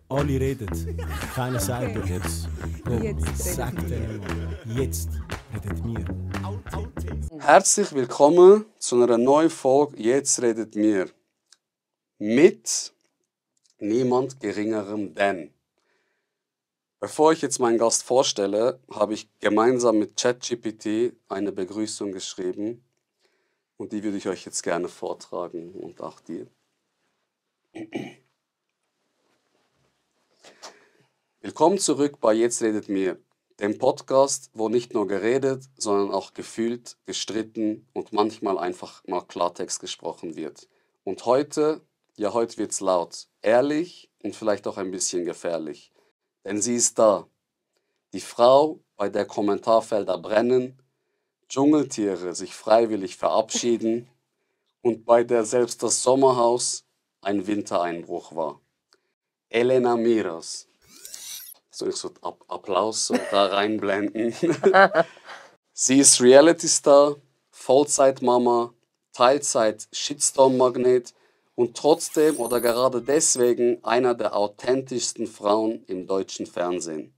Alle reden, keiner sagt doch jetzt. Sagt denen mal, jetzt redet mir. Herzlich willkommen zu einer neuen Folge Jetzt redet mir mit niemand Geringerem denn. Bevor ich jetzt meinen Gast vorstelle, habe ich gemeinsam mit ChatGPT eine Begrüßung geschrieben und die würde ich euch jetzt gerne vortragen und auch dir. Willkommen zurück bei Jetzt redet mir, dem Podcast, wo nicht nur geredet, sondern auch gefühlt, gestritten und manchmal einfach mal Klartext gesprochen wird. Und heute wird's laut, ehrlich und vielleicht auch ein bisschen gefährlich. Denn sie ist da. Die Frau, bei der Kommentarfelder brennen, Dschungeltiere sich freiwillig verabschieden und bei der selbst das Sommerhaus ein Wintereinbruch war. Elena Miras. Soll ich so Applaus so da reinblenden? Sie ist Reality-Star, Vollzeit-Mama, Teilzeit-Shitstorm-Magnet und trotzdem oder gerade deswegen einer der authentischsten Frauen im deutschen Fernsehen.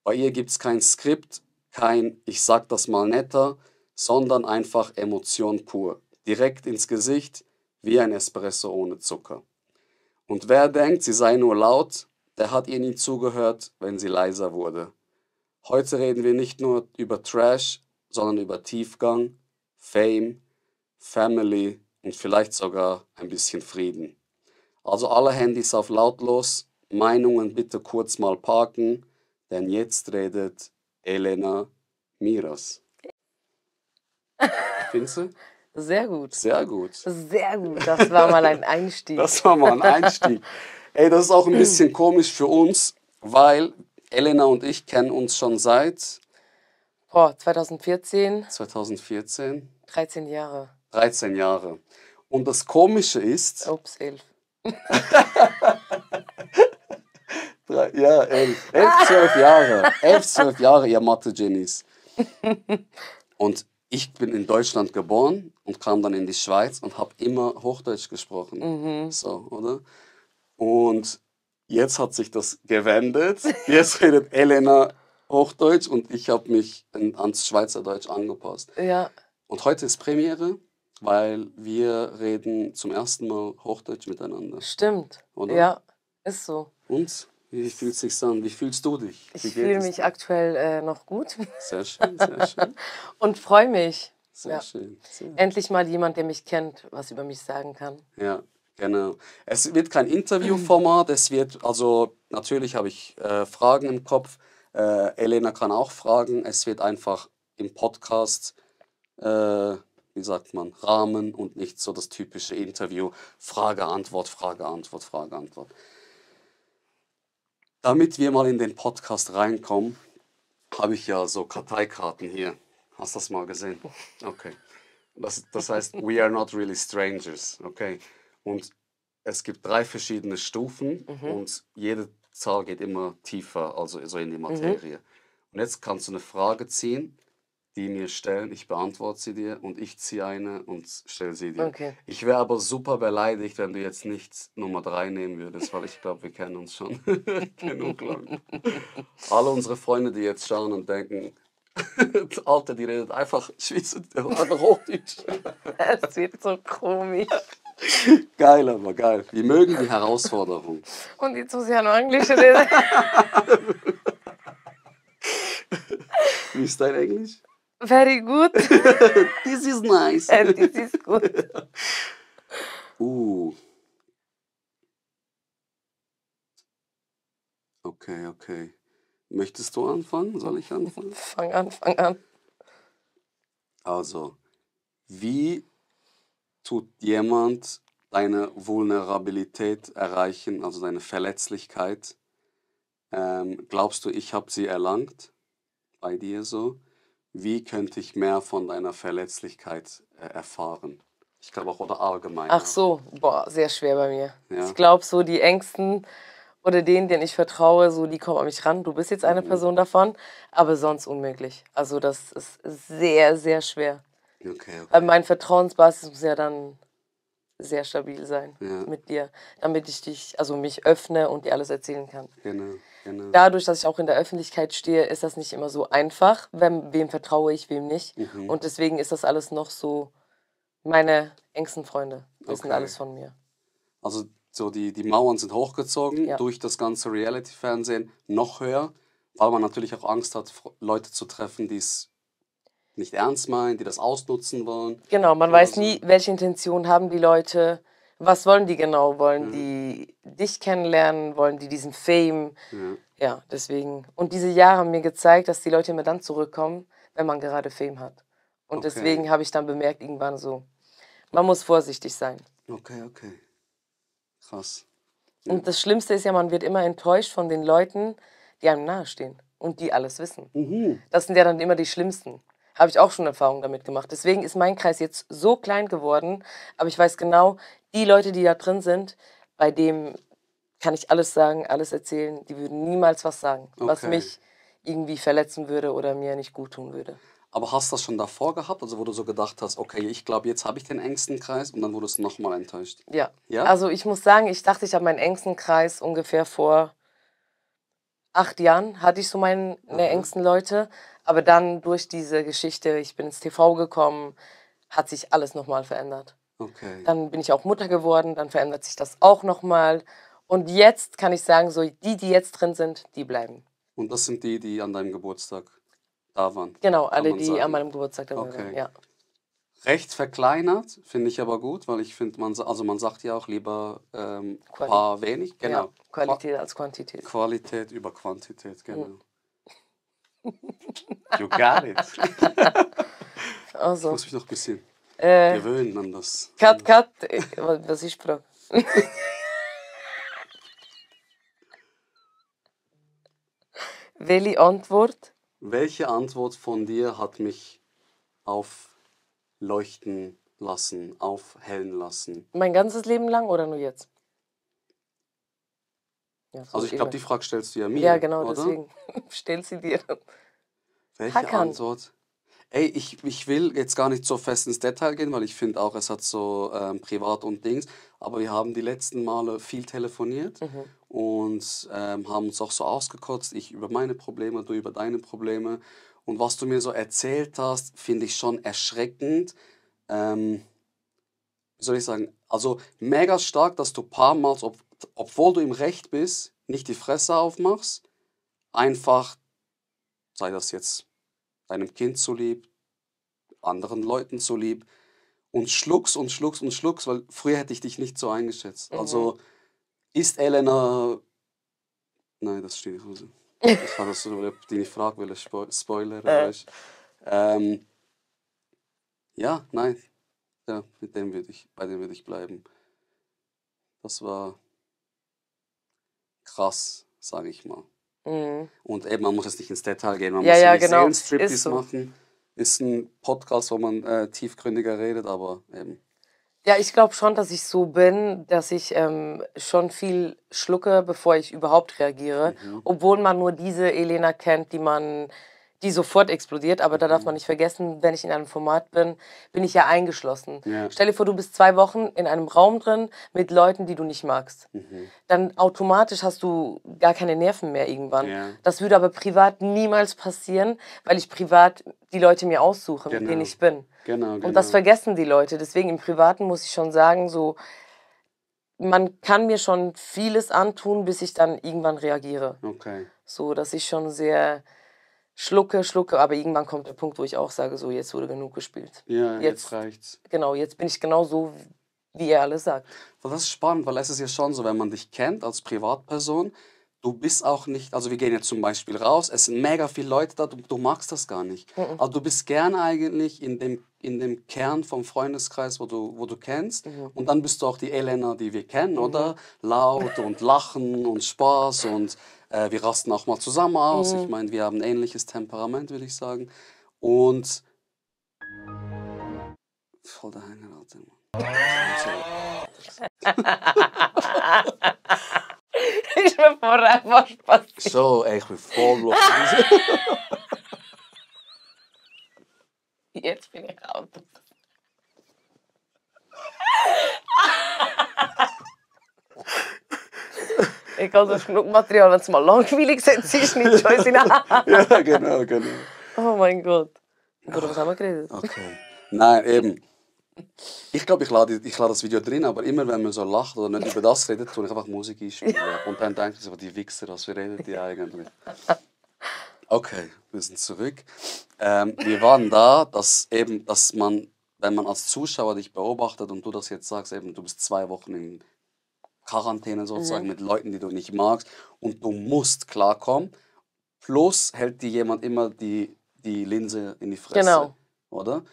Bei ihr gibt es kein Skript, kein ich sag das mal netter, sondern einfach Emotion pur. Direkt ins Gesicht, wie ein Espresso ohne Zucker. Und wer denkt, sie sei nur laut, der hat ihr nie zugehört, wenn sie leiser wurde. Heute reden wir nicht nur über Trash, sondern über Tiefgang, Fame, Family und vielleicht sogar ein bisschen Frieden. Also alle Handys auf lautlos, Meinungen bitte kurz mal parken, denn jetzt redet Elena Miras. Findest du? Sehr gut. Sehr gut. Sehr gut. Das war mal ein Einstieg. Das war mal ein Einstieg. Ey, das ist auch ein bisschen komisch für uns, weil Elena und ich kennen uns schon seit 2014, 2014, 13 Jahre. 13 Jahre. Und das Komische ist, Ups, 11. ja, 12 Jahre. 11, 12 Jahre, ihr Mathe-Genies. Und ich bin in Deutschland geboren und kam dann in die Schweiz und habe immer Hochdeutsch gesprochen. So, oder? Und jetzt hat sich das gewendet. Jetzt redet Elena Hochdeutsch und ich habe mich ans Schweizerdeutsch angepasst. Ja. Und heute ist Premiere, weil wir reden zum ersten Mal Hochdeutsch miteinander. Stimmt. Oder? Ja, ist so. Und? Wie fühlt es sich an? Wie fühlst du dich? Ich fühle mich aktuell noch gut. Sehr schön, sehr schön. Und freue mich. Sehr schön. Sehr. Endlich mal jemand, der mich kennt, was über mich sagen kann. Ja, genau. Es wird kein Interviewformat, es wird, also natürlich habe ich Fragen im Kopf, Elena kann auch fragen, es wird einfach im Podcast, wie sagt man, Rahmen und nicht so das typische Interview, Frage, Antwort, Frage, Antwort, Frage, Antwort. Damit wir mal in den Podcast reinkommen, habe ich ja so Karteikarten hier. Hast du das mal gesehen? Okay. Das heißt, we are not really strangers, okay? Und es gibt 3 verschiedene Stufen und jede Zahl geht immer tiefer, also so in die Materie. Und jetzt kannst du eine Frage ziehen, die mir stellen, ich beantworte sie dir und ich ziehe eine und stelle sie dir. Okay. Ich wäre aber super beleidigt, wenn du jetzt nicht Nummer 3 nehmen würdest, weil ich glaube, wir kennen uns schon genug lang. Alle unsere Freunde, die jetzt schauen und denken, Alter, die redet einfach einfach Hochdeutsch. Es wird so komisch. Geil, aber geil. Wir mögen die Herausforderung. Und jetzt muss ich ja noch Englisch reden. Wie ist dein Englisch? Very good. This is nice. And this is good. Okay. Möchtest du anfangen? Soll ich anfangen? Fang an. Also, wie tut jemand deine Vulnerabilität erreichen, also deine Verletzlichkeit? Glaubst du, ich habe sie erlangt bei dir so? Wie könnte ich mehr von deiner Verletzlichkeit erfahren? Ich glaube auch, oder allgemein. Ach so, boah, sehr schwer bei mir. Ja. Ich glaube, so die Ängsten oder denen ich vertraue, so die kommen an mich ran. Du bist jetzt eine Person davon, aber sonst unmöglich. Also das ist sehr, sehr schwer. Okay. Aber mein Vertrauensbasis muss ja dann sehr stabil sein Ja. mit dir, damit ich mich öffne und dir alles erzählen kann. Genau, genau. Dadurch, dass ich auch in der Öffentlichkeit stehe, ist das nicht immer so einfach, wem vertraue ich, wem nicht. Und deswegen ist das alles noch so, meine engsten Freunde wissen Okay. alles von mir. Also so die Mauern sind hochgezogen Ja. durch das ganze Reality-Fernsehen, noch höher, weil man natürlich auch Angst hat, Leute zu treffen, die es nicht ernst meinen, die das ausnutzen wollen. Genau, man Oder weiß so. nie, welche Intention haben die Leute, was wollen die genau, wollen die dich kennenlernen, wollen die diesen Fame, Ja. ja, deswegen. Und diese Jahre haben mir gezeigt, dass die Leute immer dann zurückkommen, wenn man gerade Fame hat. Und Okay. deswegen habe ich dann bemerkt, irgendwann so, man muss vorsichtig sein. Okay. Krass. Und das Schlimmste ist ja, man wird immer enttäuscht von den Leuten, die einem nahestehen und die alles wissen. Das sind ja dann immer die Schlimmsten. Habe ich auch schon Erfahrungen damit gemacht. Deswegen ist mein Kreis jetzt so klein geworden, aber ich weiß genau, die Leute, die da drin sind, bei dem kann ich alles sagen, alles erzählen. Die würden niemals was sagen, was Okay. mich irgendwie verletzen würde oder mir nicht gut tun würde. Aber hast du das schon davor gehabt, also wo du so gedacht hast, okay, ich glaube, jetzt habe ich den engsten Kreis und dann wurdest du nochmal enttäuscht? Ja. Ja? Also ich muss sagen, ich dachte, ich habe meinen engsten Kreis ungefähr vor 8 Jahren hatte ich so meine engsten Leute. Aber dann durch diese Geschichte, ich bin ins TV gekommen, hat sich alles nochmal verändert. Okay. Dann bin ich auch Mutter geworden, dann verändert sich das auch nochmal. Und jetzt kann ich sagen, so die jetzt drin sind, die bleiben. Und das sind die, die an deinem Geburtstag da waren? Genau, kann alle, man die sagen. an meinem Geburtstag dabei Okay. waren. Ja. Recht verkleinert, finde ich aber gut, weil ich finde, man sagt ja auch lieber paar wenig. Genau. Ja, Qualität als Quantität. Qualität über Quantität, genau. You got it. Ich Also, muss mich noch ein bisschen gewöhnen an das. cut. Was ist die Frage? Welche Antwort? Welche Antwort von dir hat mich aufleuchten lassen, aufhellen lassen? Mein ganzes Leben lang oder nur jetzt? Ja, so Also ich glaube, immer. die Frage stellst du ja mir, Ja, genau, oder? deswegen. Stell sie dir. Welche Hakan. Antwort? Ey, ich will jetzt gar nicht so fest ins Detail gehen, weil ich finde auch, es hat so privat und Dings. Aber wir haben die letzten Male viel telefoniert und haben uns auch so ausgekotzt. Ich über meine Probleme, du über deine Probleme. Und was du mir so erzählt hast, finde ich schon erschreckend. Wie soll ich sagen? Also mega stark, dass du paar Mal, obwohl du im Recht bist, nicht die Fresse aufmachst. Einfach, sei das jetzt deinem Kind zulieb, anderen Leuten zulieb und schluckst, weil früher hätte ich dich nicht so eingeschätzt. Also ist Elena... Nein, das steht nicht. Das war das, die ich fragen will, Spoiler. Weißt. Ja, nein. Ja, bei dem würde ich bleiben. Das war krass, sage ich mal. Und eben, man muss jetzt nicht ins Detail gehen, man muss ja nicht genau. Seelenstriptease Ist so. machen. Ist ein Podcast, wo man tiefgründiger redet, aber eben. Ja, ich glaube schon, dass ich so bin, dass ich schon viel schlucke, bevor ich überhaupt reagiere. Obwohl man nur diese Elena kennt, die sofort explodiert. Aber da darf man nicht vergessen, wenn ich in einem Format bin, bin ich ja eingeschlossen. Ja. Stell dir vor, du bist 2 Wochen in einem Raum drin mit Leuten, die du nicht magst. Dann automatisch hast du gar keine Nerven mehr irgendwann. Ja. Das würde aber privat niemals passieren, weil ich privat die Leute mir aussuche, mit Genau. denen ich bin. Genau. Und das vergessen die Leute. Deswegen im Privaten muss ich schon sagen, so, man kann mir schon vieles antun, bis ich dann irgendwann reagiere. Okay. So, dass ich schon sehr schlucke, aber irgendwann kommt der Punkt, wo ich auch sage, so, jetzt wurde genug gespielt. Ja, jetzt reicht's. Genau, jetzt bin ich genau so, wie ihr alle sagt. Das ist spannend, weil es ist ja schon so, wenn man dich kennt als Privatperson, du bist auch nicht, also wir gehen jetzt zum Beispiel raus, es sind mega viele Leute da, du magst das gar nicht. Also du bist gern eigentlich in dem Kern vom Freundeskreis, wo du kennst, und dann bist du auch die Elena, die wir kennen, oder? Laut und Lachen und Spaß und wir rasten auch mal zusammen aus. Ich meine, wir haben ein ähnliches Temperament, würde ich sagen. Und voll der Hänger, Alter. Ich bin vorher einfach Spaß. So, ey, ich bin voll los. Jetzt bin ich out. Ich habe sonst genug Material, wenn es mal langweilig ist, ist nicht schon. Ja, genau. Oh mein Gott. Oder was haben wir geredet? Okay. Nein, eben. Ich glaube, ich lade das Video drin, aber immer wenn man so lacht oder nicht über das redet, tue ich einfach Musik einspielen. Und dann denke ich so, die Wichser, was reden die eigentlich? Okay, wir sind zurück. Wir waren da, dass man, wenn man als Zuschauer dich beobachtet und du das jetzt sagst, eben, du bist 2 Wochen in Quarantäne sozusagen mit Leuten, die du nicht magst und du musst klarkommen, plus hält dir jemand immer die Linse in die Fresse, Genau. oder?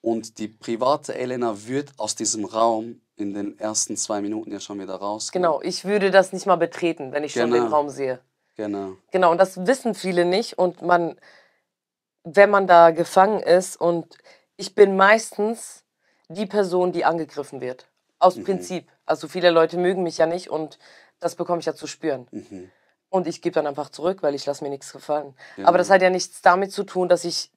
Und die private Elena wird aus diesem Raum in den ersten 2 Minuten ja schon wieder rausgehen. Genau, ich würde das nicht mal betreten, wenn ich schon den Raum sehe. Genau. Genau, und das wissen viele nicht. Und wenn man da gefangen ist, und ich bin meistens die Person, die angegriffen wird. Aus Prinzip. Also viele Leute mögen mich ja nicht und das bekomme ich ja zu spüren. Und ich gebe dann einfach zurück, weil ich lasse mir nichts gefallen. Genau. Aber das hat ja nichts damit zu tun, dass ich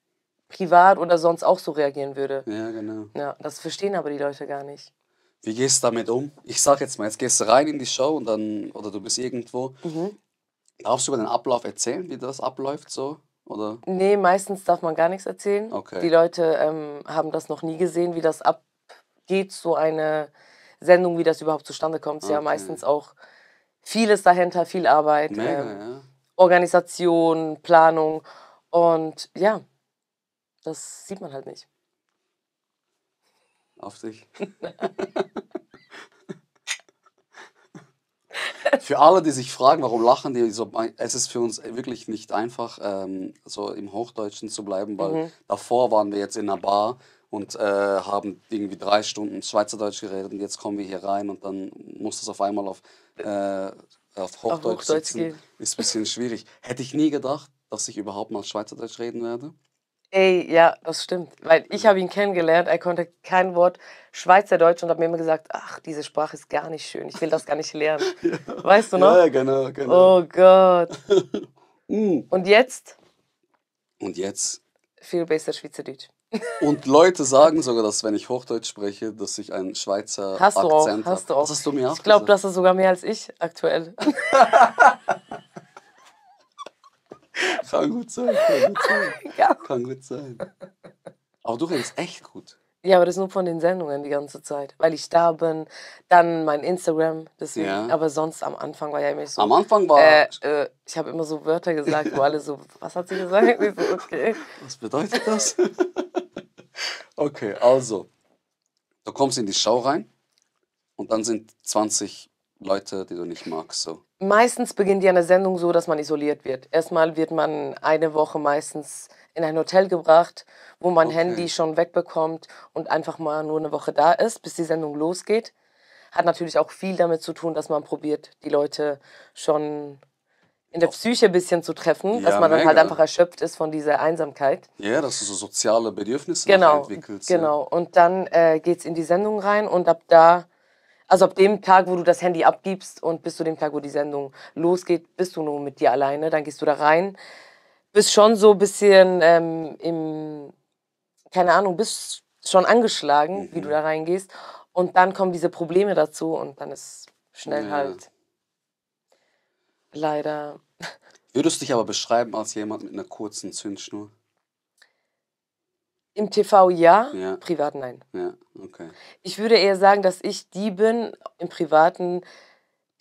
privat oder sonst auch so reagieren würde. Ja, genau. Ja, das verstehen aber die Leute gar nicht. Wie gehst du damit um? Ich sag jetzt mal, jetzt gehst du rein in die Show und dann, oder du bist irgendwo. Darfst du über den Ablauf erzählen, wie das abläuft so? Oder? Nee, meistens darf man gar nichts erzählen. Okay. Die Leute haben das noch nie gesehen, wie das abgeht, so eine Sendung, wie das überhaupt zustande kommt. Es ist ja meistens auch vieles dahinter, viel Arbeit, Mega, Organisation, Planung und ja, das sieht man halt nicht. Auf dich. Für alle, die sich fragen, warum lachen die so, es ist für uns wirklich nicht einfach, so im Hochdeutschen zu bleiben, weil davor waren wir jetzt in einer Bar und haben irgendwie 3 Stunden Schweizerdeutsch geredet und jetzt kommen wir hier rein und dann muss das auf einmal auf Hochdeutsch sitzen. gehen. Ist ein bisschen schwierig. Hätte ich nie gedacht, dass ich überhaupt mal Schweizerdeutsch reden werde. Ey, ja, das stimmt. Weil ich habe ihn kennengelernt, er konnte kein Wort Schweizerdeutsch und hat mir immer gesagt, ach, diese Sprache ist gar nicht schön, ich will das gar nicht lernen. Weißt du noch? Ja, genau. Oh Gott. Und jetzt? Und jetzt? Viel besser Schweizerdeutsch. Und Leute sagen sogar, dass wenn ich Hochdeutsch spreche, dass ich einen Schweizer Hast du auch, Akzent habe. hast du auch. Das hast du mir auch Ich glaube, gesagt. das ist sogar mehr als ich aktuell. Kann gut sein. Ja. Kann gut sein. Aber du redest echt gut. Ja, aber das nur von den Sendungen die ganze Zeit. Weil ich da bin, dann mein Instagram, deswegen. Ja. Aber sonst am Anfang war ja immer so. Am Anfang war... ich habe immer so Wörter gesagt, wo alle so, was hat sie gesagt? Ich so, okay. Was bedeutet das? Okay, also, du kommst in die Show rein und dann sind 20 Leute, die du nicht magst. So. Meistens beginnt ja eine Sendung so, dass man isoliert wird. Erstmal wird man eine Woche meistens in ein Hotel gebracht, wo man Handy schon wegbekommt und einfach mal nur eine Woche da ist, bis die Sendung losgeht. Hat natürlich auch viel damit zu tun, dass man probiert, die Leute schon in der Psyche ein bisschen zu treffen, dass man dann halt einfach erschöpft ist von dieser Einsamkeit. Ja, dass du so soziale Bedürfnisse entwickelst. Genau. Und dann geht's in die Sendung rein und ab da, also ab dem Tag, wo du das Handy abgibst und bis zu dem Tag, wo die Sendung losgeht, bist du nur mit dir alleine. Dann gehst du da rein, bist schon so ein bisschen keine Ahnung, bist schon angeschlagen, wie du da reingehst. Und dann kommen diese Probleme dazu und dann ist schnell halt leider. Würdest du dich aber beschreiben als jemand mit einer kurzen Zündschnur? Im TV ja, Ja. privat nein. Ja, okay. Ich würde eher sagen, dass ich die bin, im Privaten,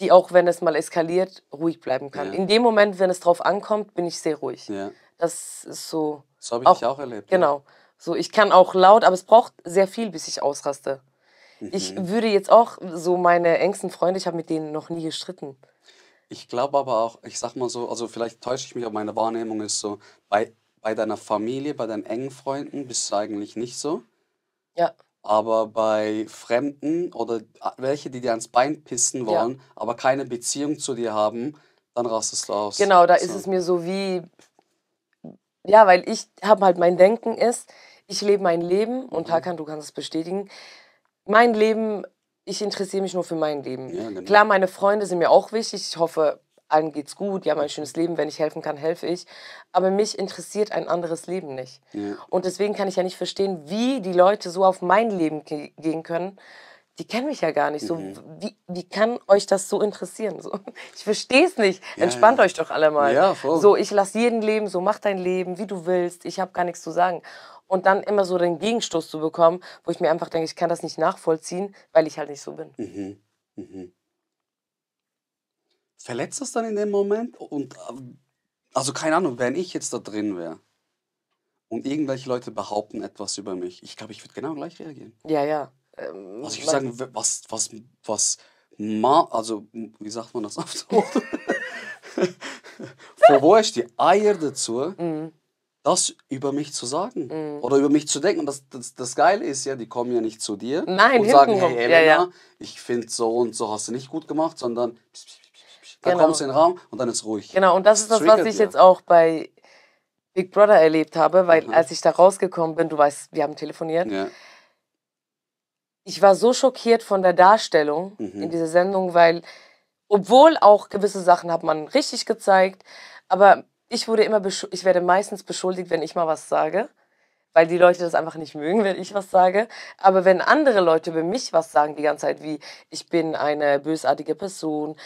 die auch, wenn es mal eskaliert, ruhig bleiben kann. Ja. In dem Moment, wenn es drauf ankommt, bin ich sehr ruhig. Ja. Das ist so. So habe ich dich auch erlebt. Genau. So, ich kann auch laut, aber es braucht sehr viel, bis ich ausraste. Ich würde jetzt auch so meine engsten Freunde, ich habe mit denen noch nie gestritten. Ich glaube aber auch, ich sag mal so, also vielleicht täusche ich mich, aber meine Wahrnehmung ist so, bei deiner Familie, bei deinen engen Freunden bist du eigentlich nicht so. Ja. Aber bei Fremden oder welche, die dir ans Bein pissen wollen, aber keine Beziehung zu dir haben, dann rastest du aus. Genau, da ist es mir so wie, ja, weil ich habe halt, mein Denken ist, ich lebe mein Leben und Hakan, du kannst es bestätigen, mein Leben, ich interessiere mich nur für mein Leben. Ja, genau. Klar, meine Freunde sind mir auch wichtig, ich hoffe, allen geht's gut, die haben ein schönes Leben, wenn ich helfen kann, helfe ich. Aber mich interessiert ein anderes Leben nicht. Ja. Und deswegen kann ich ja nicht verstehen, wie die Leute so auf mein Leben gehen können, die kennen mich ja gar nicht. So, wie kann euch das so interessieren? So, ich verstehe es nicht. Entspannt euch doch alle mal. Ja, voll. So, ich lasse jeden leben, so mach dein Leben, wie du willst. Ich habe gar nichts zu sagen. Und dann immer so den Gegenstoß zu bekommen, wo ich mir einfach denke, ich kann das nicht nachvollziehen, weil ich halt nicht so bin. Verletzt das dann in dem Moment? Und also keine Ahnung, wenn ich jetzt da drin wäre und irgendwelche Leute behaupten etwas über mich, ich glaube, ich würde genau gleich reagieren. Ja, ja. Also ich würde sagen, also wie sagt man das auf Deutsch? Wo ist die Eier dazu, das über mich zu sagen oder über mich zu denken? Und das Geile ist ja, die kommen ja nicht zu dir Nein, und sagen, hintenrum. hey Elena, Ja. ich finde so und so hast du nicht gut gemacht, sondern da Genau. kommst du in den Raum und dann ist ruhig. Genau, und das ist das, was triggert ich ja. jetzt auch bei Big Brother erlebt habe, weil als ich da rausgekommen bin, du weißt, wir haben telefoniert, Ja. ich war so schockiert von der Darstellung in dieser Sendung, weil, obwohl auch gewisse Sachen hat man richtig gezeigt, aber ich werde meistens beschuldigt, wenn ich mal was sage, weil die Leute das einfach nicht mögen, wenn ich was sage. Aber wenn andere Leute über mich was sagen die ganze Zeit, wie ich bin eine bösartige Person,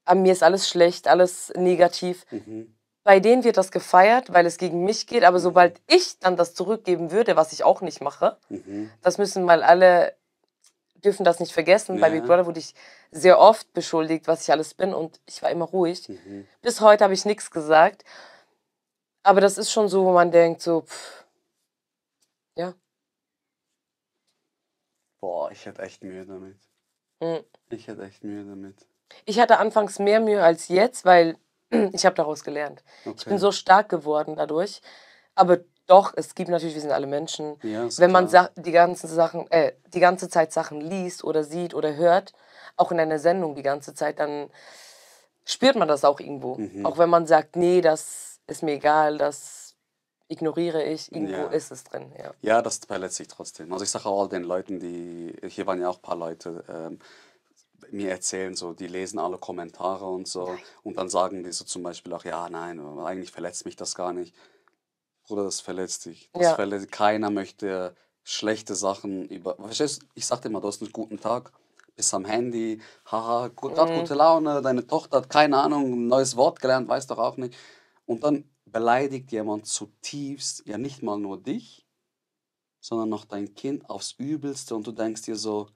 an mir ist alles schlecht, alles negativ, bei denen wird das gefeiert, weil es gegen mich geht. Aber sobald ich dann das zurückgeben würde, was ich auch nicht mache, das müssen mal alle, dürfen das nicht vergessen. Bei Ja. Big Brother wurde ich sehr oft beschuldigt, was ich alles bin, und ich war immer ruhig. Bis heute habe ich nichts gesagt. Aber das ist schon so, wo man denkt, so, ja. Boah, ich hätte echt Mühe damit. Mhm. Ich hätte echt Mühe damit. Ich hatte anfangs mehr Mühe als jetzt, weil ich habe daraus gelernt. Ich bin so stark geworden dadurch. Aber doch, es gibt natürlich, wir sind alle Menschen. Ja, ist Wenn man klar. die ganze Zeit Sachen liest oder sieht oder hört, auch in einer Sendung die ganze Zeit, dann spürt man das auch irgendwo. Auch wenn man sagt, nee, das ist mir egal, das ignoriere ich, irgendwo Ja. ist es drin. Ja. Ja, das verletzt sich trotzdem. Also ich sage auch all den Leuten, hier waren ja auch ein paar Leute, mir erzählen so, die lesen alle Kommentare und so und dann sagen die so zum Beispiel auch, ja, nein, eigentlich verletzt mich das gar nicht. Bruder, das verletzt dich. Ja. Keiner möchte schlechte Sachen verstehst du? Ich sag dir mal, du hast einen guten Tag, bist am Handy, haha, grad gute Laune, deine Tochter hat keine Ahnung, ein neues Wort gelernt, weiß doch auch nicht. Und dann beleidigt jemand zutiefst, ja nicht mal nur dich, sondern noch dein Kind aufs Übelste und du denkst dir so,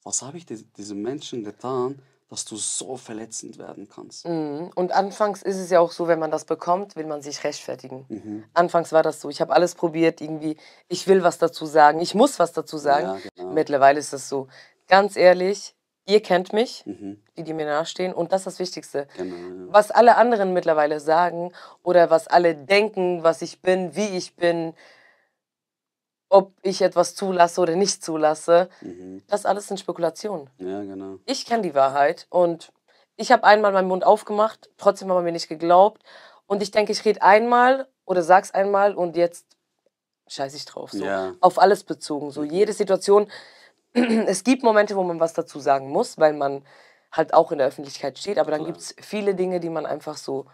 was habe ich diesem Menschen getan, dass du so verletzend werden kannst? Und anfangs ist es ja auch so, wenn man das bekommt, will man sich rechtfertigen. Anfangs war das so, ich habe alles probiert, irgendwie, ich will was dazu sagen, ich muss was dazu sagen. Ja, genau. Mittlerweile ist das so, ganz ehrlich, ihr kennt mich, die mir nahestehen, und das ist das Wichtigste. Genau, ja. Was alle anderen mittlerweile sagen oder was alle denken, was ich bin, wie ich bin, ob ich etwas zulasse oder nicht zulasse, das alles sind Spekulationen. Ja, genau. Ich kenne die Wahrheit und ich habe einmal meinen Mund aufgemacht, trotzdem haben mir nicht geglaubt. Und ich denke, ich rede einmal oder sag's einmal und jetzt scheiße ich drauf. So. Ja. Auf alles bezogen. So jede Situation. Es gibt Momente, wo man was dazu sagen muss, weil man halt auch in der Öffentlichkeit steht. Aber dann gibt es viele Dinge, die man einfach so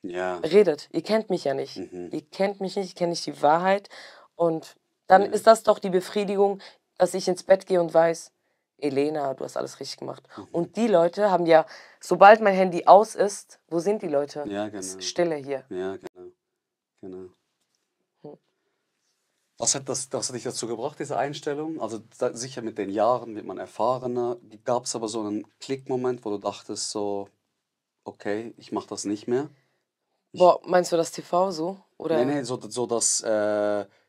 Ja. redet. Ihr kennt mich ja nicht. Ihr kennt mich nicht, ich kenne nicht die Wahrheit. Und dann ist das doch die Befriedigung, dass ich ins Bett gehe und weiß, Elena, du hast alles richtig gemacht. Und die Leute haben ja, sobald mein Handy aus ist, wo sind die Leute? Ja, genau. Ist Stille hier. Ja, genau. Was hat dich dazu gebracht, diese Einstellung? Also sicher mit den Jahren wird man erfahrener. Gab es aber so einen Klickmoment, wo du dachtest so, okay, ich mache das nicht mehr? Boah, meinst du das TV so? Oder? Nee, so das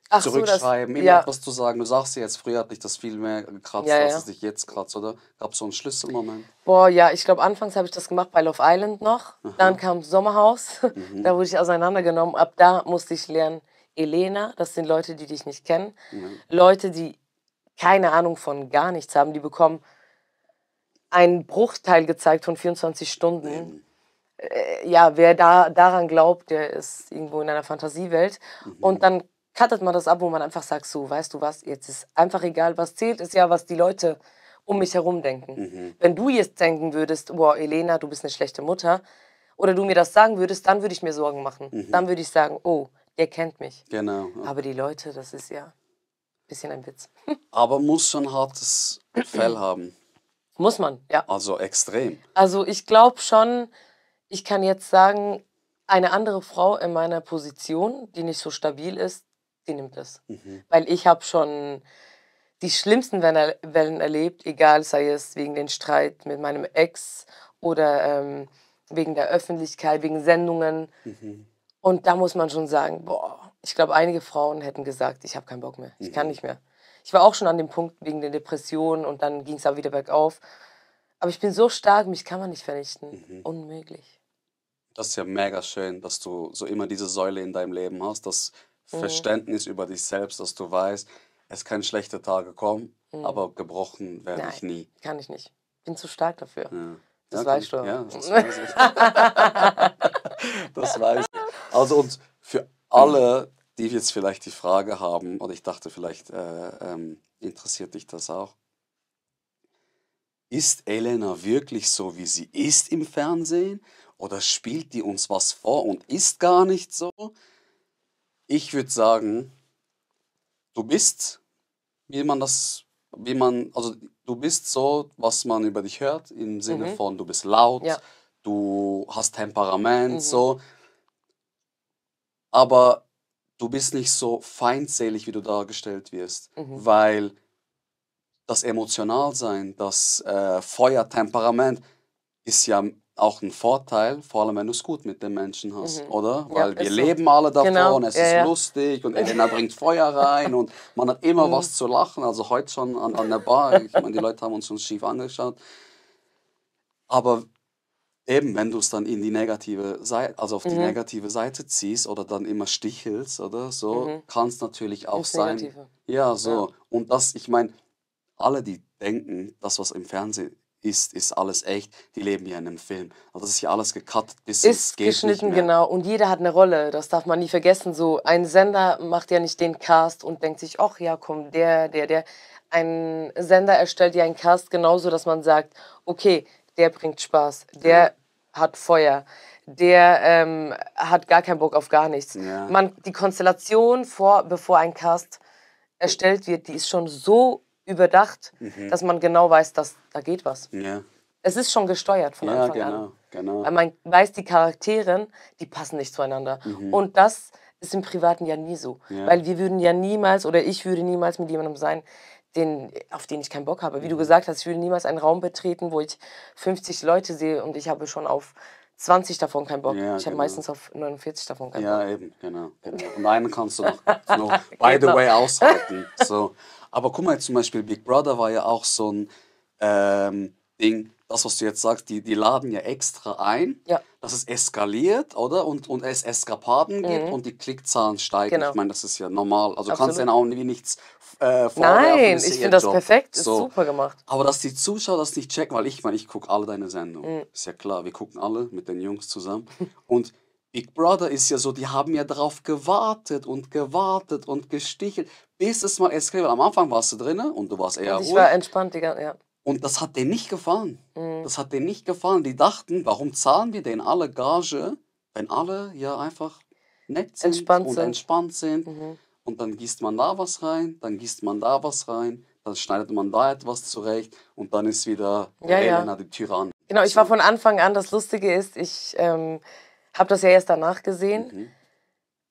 Ach so, Zurückschreiben, immer ja. etwas zu sagen. Du sagst ja jetzt, früher hat dich das viel mehr gekratzt, Ja, als ja. es dich jetzt kratzt, oder? Gab es so einen Schlüsselmoment? Boah, ja, ich glaube, anfangs habe ich das gemacht bei Love Island noch. Dann kam Sommerhaus, da wurde ich auseinandergenommen. Ab da musste ich lernen, Elena, das sind Leute, die dich nicht kennen. Leute, die keine Ahnung von gar nichts haben, die bekommen einen Bruchteil gezeigt von 24 Stunden. Ja, wer daran glaubt, der ist irgendwo in einer Fantasiewelt. Und dann cuttet man das ab, wo man einfach sagt, so, weißt du was, jetzt ist einfach egal, was zählt, ist ja, was die Leute um mich herum denken. Wenn du jetzt denken würdest, boah, Elena, du bist eine schlechte Mutter, oder du mir das sagen würdest, dann würde ich mir Sorgen machen. Dann würde ich sagen, oh, der kennt mich. Genau. Aber die Leute, das ist ja... bisschen ein Witz. Aber muss schon hartes Fell haben. Muss man, ja. Also extrem. Also ich glaube schon, ich kann jetzt sagen, eine andere Frau in meiner Position, die nicht so stabil ist, die nimmt es. Weil ich habe schon die schlimmsten Wellen erlebt, egal, sei es wegen den Streit mit meinem Ex oder wegen der Öffentlichkeit, wegen Sendungen. Und da muss man schon sagen, boah, ich glaube, einige Frauen hätten gesagt, ich habe keinen Bock mehr, ich kann nicht mehr. Ich war auch schon an dem Punkt wegen der Depression und dann ging es auch wieder bergauf. Aber ich bin so stark, mich kann man nicht vernichten. Unmöglich. Das ist ja mega schön, dass du so immer diese Säule in deinem Leben hast, das Verständnis über dich selbst, dass du weißt, es können schlechte Tage kommen, aber gebrochen werde ich Nein, nie. kann ich nicht. Bin zu stark dafür. Ja. Das Ja, weißt du. Ja, das weiß ich. Das weiß ich. Also und für alle, die jetzt vielleicht die Frage haben, oder ich dachte, vielleicht interessiert dich das auch. Ist Elena wirklich so, wie sie ist im Fernsehen? Oder spielt die uns was vor und ist gar nicht so? Ich würde sagen, du bist, also du bist so, was man über dich hört, im Sinne von, du bist laut, Ja. du hast Temperament, so. Aber du bist nicht so feindselig, wie du dargestellt wirst, weil das Emotionalsein, das Feuertemperament ist ja auch ein Vorteil, vor allem wenn du es gut mit den Menschen hast, oder? Ja, Weil wir ist so. leben alle davon, Genau, es ja, ist ja. lustig und Elena bringt Feuer rein und man hat immer was zu lachen. Also heute schon an der Bar, ich meine, die Leute haben uns schon schief angeschaut. Aber eben, wenn du es dann in die negative Seite, also auf die negative Seite ziehst oder dann immer stichelst oder so, kann es natürlich auch Ins sein. Negative. Ja, so. Und das, ich meine, alle, die denken, das, was im Fernsehen ist alles echt, die leben ja in einem Film. Also das ist ja alles gecuttet, bis es Ist geht nicht geschnitten, mehr. genau. Und jeder hat eine Rolle. Das darf man nie vergessen. So ein Sender macht ja nicht den Cast und denkt sich, ach ja, komm, der. Ein Sender erstellt ja einen Cast genauso, dass man sagt, okay, der bringt Spaß, der hat Feuer, der hat gar keinen Bock auf gar nichts. Ja. Die Konstellation bevor ein Cast erstellt wird, die ist schon so überdacht, dass man genau weiß, dass da geht was. Ja, Es ist schon gesteuert von ja, Anfang an. genau. Weil man weiß, die Charaktere, die passen nicht zueinander. Und das ist im Privaten ja nie so. Ja. Weil wir würden ja niemals, oder ich würde niemals mit jemandem sein, auf den ich keinen Bock habe. Wie du gesagt hast, ich würde niemals einen Raum betreten, wo ich 50 Leute sehe und ich habe schon auf 20 davon keinen Bock. Ja, Ich habe genau. meistens auf 49 davon keinen Ja, Bock. eben, genau. Und einen kannst du noch by the way, aushalten. So. Aber guck mal, jetzt zum Beispiel Big Brother war ja auch so ein Ding, das, was du jetzt sagst, die laden ja extra ein, Ja. dass es eskaliert, oder? Und es Eskapaden gibt und die Klickzahlen steigen. Genau. Ich meine, das ist ja normal. Also Absolut. kannst du denen auch nie nichts vorwerfen. Nein, ist ja ich ihr finde das Job. perfekt. Ist So. super gemacht. Aber dass die Zuschauer das nicht checken, weil ich meine, ich gucke alle deine Sendungen. Ist ja klar, wir gucken alle mit den Jungs zusammen. Und Big Brother ist ja so, die haben ja darauf gewartet und gestichelt, bis es mal eskaliert. Am Anfang warst du drin und du warst eher Und ich ruhig. war entspannt, ja. Und das hat denen nicht gefallen. Das hat denen nicht gefallen. Die dachten, warum zahlen wir denen alle Gage, wenn alle ja einfach nett sind entspannt sind. Und dann gießt man da was rein, dann gießt man da was rein, dann schneidet man da etwas zurecht und dann ist wieder Elena die Tyrann. Genau, ich war von Anfang an, das Lustige ist, ich habe das ja erst danach gesehen.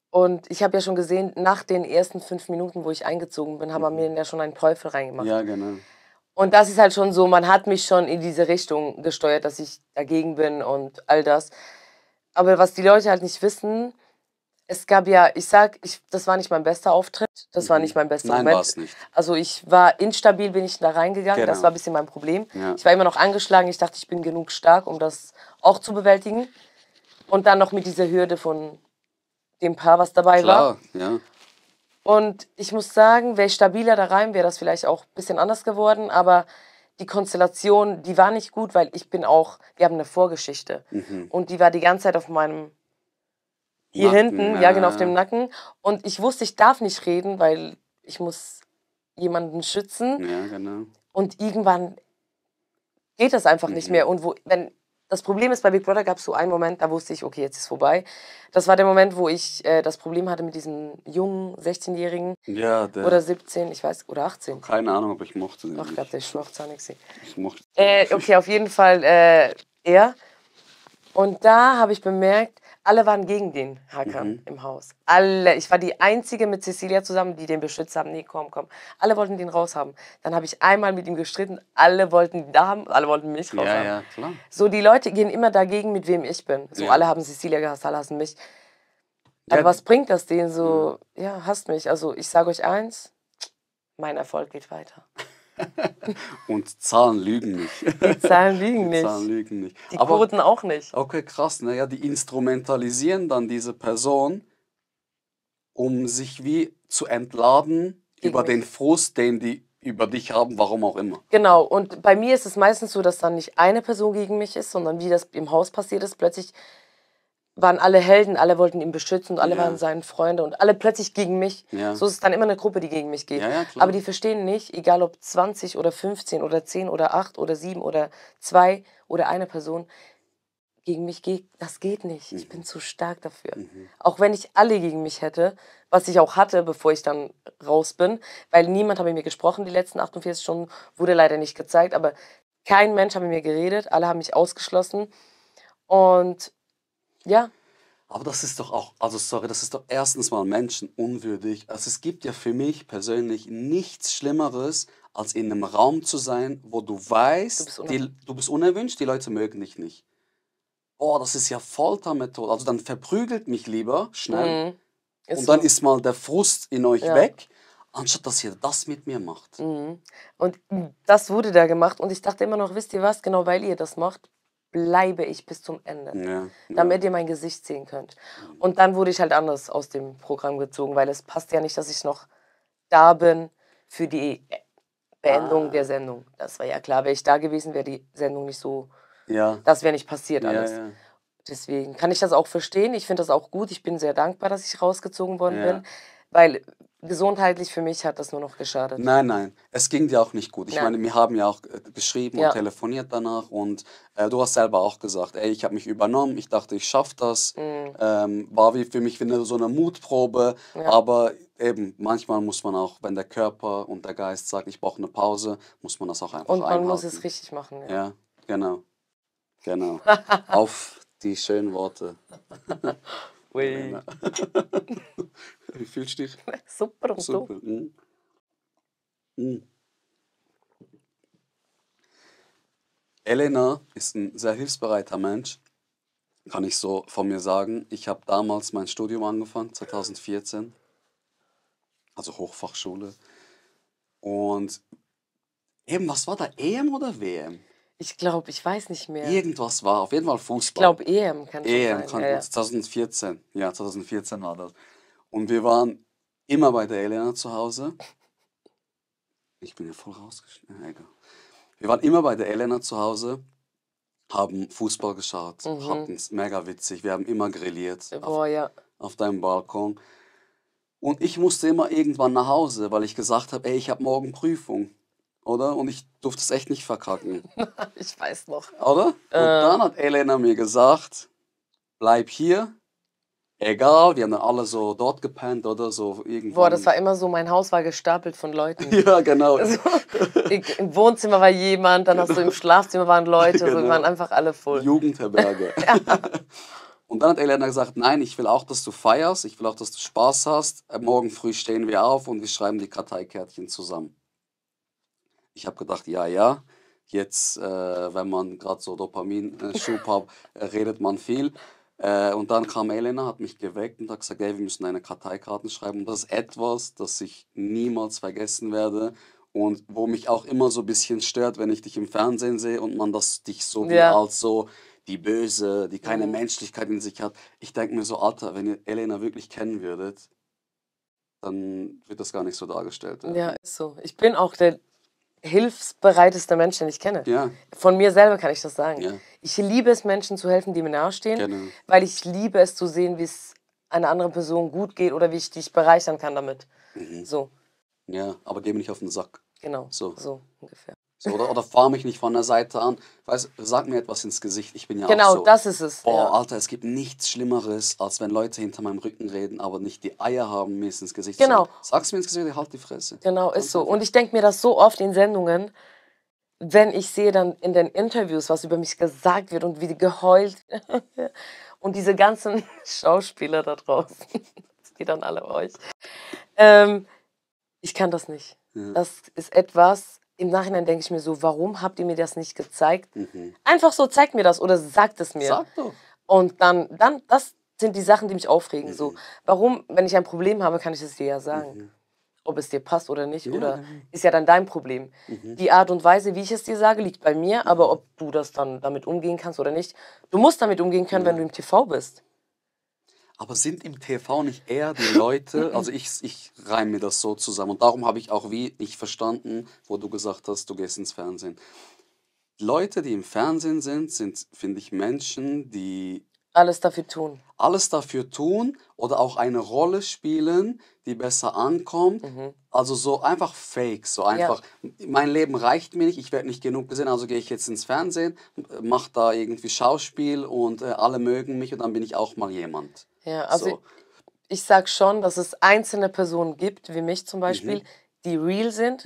Und ich habe ja schon gesehen, nach den ersten 5 Minuten, wo ich eingezogen bin, haben wir mir ja schon einen Teufel reingemacht. Ja, genau. Und das ist halt schon so, man hat mich schon in diese Richtung gesteuert, dass ich dagegen bin und all das. Aber was die Leute halt nicht wissen, es gab ja, das war nicht mein bester Auftritt, das war nicht mein bester Nein, Moment. war's nicht. Also ich war instabil, bin ich da reingegangen, das Genau. war ein bisschen mein Problem. Ja. Ich war immer noch angeschlagen, ich dachte, ich bin genug stark, um das auch zu bewältigen. Und dann noch mit dieser Hürde von dem Paar, was dabei war. Klar, ja. Und ich muss sagen, wäre ich stabiler da rein, wäre das vielleicht auch ein bisschen anders geworden. Aber die Konstellation, die war nicht gut, weil wir haben eine Vorgeschichte. Und die war die ganze Zeit auf meinem, hier Nacken, hinten, ja genau, auf dem Nacken. Und ich wusste, ich darf nicht reden, weil ich muss jemanden schützen. Ja, genau. Und irgendwann geht das einfach nicht mehr. Und wenn Das Problem ist, bei Big Brother gab es so einen Moment, da wusste ich, okay, jetzt ist vorbei. Das war der Moment, wo ich das Problem hatte mit diesem jungen 16-Jährigen Ja, der. oder 17, ich weiß, oder 18. Keine Ahnung, aber ich mochte den Ach nicht. Gott, der schwachzahnig. Ich mochte Okay, auf jeden Fall er. Und da habe ich bemerkt, alle waren gegen den Hakan im Haus. Alle. Ich war die Einzige mit Cecilia zusammen, die den beschützt haben. Nee, komm, komm. Alle wollten den raushaben. Dann habe ich einmal mit ihm gestritten. Alle wollten ihn da haben, alle wollten mich raushaben. Ja, klar. So, die Leute gehen immer dagegen, mit wem ich bin. So, Ja. alle haben Cecilia gehasst, alle hassen mich. Aber was bringt das denen so? Ja, hasst mich. Also, ich sage euch eins, mein Erfolg geht weiter. Und Zahlen lügen nicht. Die Zahlen lügen Die nicht. Zahlen lügen nicht. Die Aber Quoten auch nicht. okay, krass, ne? Ja, die instrumentalisieren dann diese Person, um sich wie zu entladen über mich. den Frust, den die über dich haben, warum auch immer. Genau, und bei mir ist es meistens so, dass dann nicht eine Person gegen mich ist, sondern wie das im Haus passiert ist, plötzlich waren alle Helden, alle wollten ihn beschützen und alle Ja. waren seine Freunde und alle plötzlich gegen mich. Ja. So ist es dann immer eine Gruppe, die gegen mich geht. Ja, klar. Aber die verstehen nicht, egal ob 20 oder 15 oder 10 oder 8 oder 7 oder 2 oder eine Person, gegen mich geht, das geht nicht. Ich bin zu stark dafür. Auch wenn ich alle gegen mich hätte, was ich auch hatte, bevor ich dann raus bin, weil niemand hat mit mir gesprochen, die letzten 48 Stunden, wurde leider nicht gezeigt, aber kein Mensch hat mit mir geredet, alle haben mich ausgeschlossen und ja. Aber das ist doch auch, also sorry, das ist doch erstens mal menschenunwürdig. Also es gibt ja für mich persönlich nichts Schlimmeres, als in einem Raum zu sein, wo du weißt, du bist unerwünscht, die Leute mögen dich nicht. Boah, das ist ja Foltermethode. Also dann verprügelt mich lieber schnell Ist und dann so. ist mal der Frust in euch weg, anstatt dass ihr das mit mir macht. Und das wurde da gemacht und ich dachte immer noch, wisst ihr was, genau weil ihr das macht, bleibe ich bis zum Ende, Ja, damit ihr mein Gesicht sehen könnt. Und dann wurde ich halt anders aus dem Programm gezogen, weil es passt ja nicht, dass ich noch da bin für die Beendung der Sendung. Das war ja klar, wäre ich da gewesen, wäre die Sendung nicht so, ja, das wäre nicht passiert ja, alles. ja. Deswegen kann ich das auch verstehen, ich finde das auch gut, ich bin sehr dankbar, dass ich rausgezogen worden Ja. bin, weil gesundheitlich für mich hat das nur noch geschadet. Nein, es ging dir auch nicht gut. Ich Nein. meine, wir haben ja auch geschrieben Ja. und telefoniert danach und du hast selber auch gesagt, ey, ich habe mich übernommen, ich dachte, ich schaffe das. War wie für mich wie so eine Mutprobe, aber eben, manchmal muss man auch, wenn der Körper und der Geist sagt, ich brauche eine Pause, muss man das auch einfach Und man einhalten. muss es richtig machen. Ja. Ja, genau. Auf die schönen Worte. Ui. Wie fühlst du dich? Super und so. Super. Elena ist ein sehr hilfsbereiter Mensch, kann ich so von mir sagen. Ich habe damals mein Studium angefangen, 2014, also Hochfachschule. Und eben, was war da, EM oder WM? Ich glaube, ich weiß nicht mehr. Irgendwas war, auf jeden Fall Fußball. Ich glaube, EM kann schon EM, sein. kann, Ja, ja. 2014. Ja, 2014 war das. Und wir waren immer bei der Elena zu Hause. Ich bin ja voll rausgeschnitten. Egal. Wir waren immer bei der Elena zu Hause, haben Fußball geschaut, hatten es mega witzig. Wir haben immer grilliert Boah, ja. auf deinem Balkon. Und ich musste immer irgendwann nach Hause, weil ich gesagt habe, ey, ich habe morgen Prüfung. Oder? Und ich durfte es echt nicht verkacken. Ich weiß noch. Oder? Und dann hat Elena mir gesagt, bleib hier. Egal, wir haben dann alle so dort gepennt oder so irgendwann. Boah, das war immer so, mein Haus war gestapelt von Leuten. Ja, genau. Also, im Wohnzimmer war jemand, dann hast du im Schlafzimmer waren Leute, so, wir Genau. waren einfach alle voll. Jugendherberge. Und dann hat Elena gesagt, nein, ich will auch, dass du feierst, ich will auch, dass du Spaß hast. Morgen früh stehen wir auf und wir schreiben die Karteikärtchen zusammen. Ich habe gedacht, ja, jetzt, wenn man gerade so Dopaminschub hat, redet man viel. Und dann kam Elena, hat mich geweckt und hat gesagt, ey, wir müssen eine Karteikarten schreiben. Und das ist etwas, das ich niemals vergessen werde und wo mich auch immer so ein bisschen stört, wenn ich dich im Fernsehen sehe und man dich so wie als so die Böse, die keine Menschlichkeit in sich hat. Ich denke mir so, Alter, wenn ihr Elena wirklich kennen würdet, dann wird das gar nicht so dargestellt werden. Ja, ist so. Ich bin auch der hilfsbereiteste Mensch, den ich kenne. Ja. Von mir selber kann ich das sagen. Ja. Ich liebe es, Menschen zu helfen, die mir nahestehen, Genau. weil ich liebe es zu sehen, wie es einer anderen Person gut geht oder wie ich dich bereichern kann damit. So, Ja, aber geh mir nicht auf den Sack. genau. So. So ungefähr. So, oder fahr mich nicht von der Seite an. Weißt, sag mir etwas ins Gesicht. Ich bin ja auch Genau, so. das ist es. Boah, Ja. Alter, es gibt nichts Schlimmeres, als wenn Leute hinter meinem Rücken reden, aber nicht die Eier haben, mir es ins Gesicht zu sagen. Genau, Sag's mir ins Gesicht, halt die Fresse. genau, ist Ganz so. einfach. Und ich denke mir das so oft in Sendungen, wenn ich sehe dann in den Interviews, was über mich gesagt wird und wie geheult und diese ganzen Schauspieler da draußen, das geht an alle euch. Ich kann das nicht. Ja. Das ist etwas, im Nachhinein denke ich mir so, warum habt ihr mir das nicht gezeigt? Einfach so, zeigt mir das oder sagt es mir. Sag doch. Und dann, das sind die Sachen, die mich aufregen. So, warum, wenn ich ein Problem habe, kann ich es dir ja sagen. Ob es dir passt oder nicht, oder ist ja dann dein Problem. Die Art und Weise, wie ich es dir sage, liegt bei mir, aber ob du das dann damit umgehen kannst oder nicht, du musst damit umgehen können, wenn du im TV bist. Aber sind im TV nicht eher die Leute, also ich reime mir das so zusammen und darum habe ich auch wie nicht verstanden, wo du gesagt hast, du gehst ins Fernsehen. Leute, die im Fernsehen sind, finde ich, Menschen, die Alles dafür tun. alles dafür tun oder auch eine Rolle spielen, die besser ankommt. Also so einfach fake, so einfach, mein Leben reicht mir nicht, ich werde nicht genug gesehen, also gehe ich jetzt ins Fernsehen, mache da irgendwie Schauspiel und alle mögen mich und dann bin ich auch mal jemand. Ja, also So. ich sag schon, dass es einzelne Personen gibt, wie mich zum Beispiel, die real sind.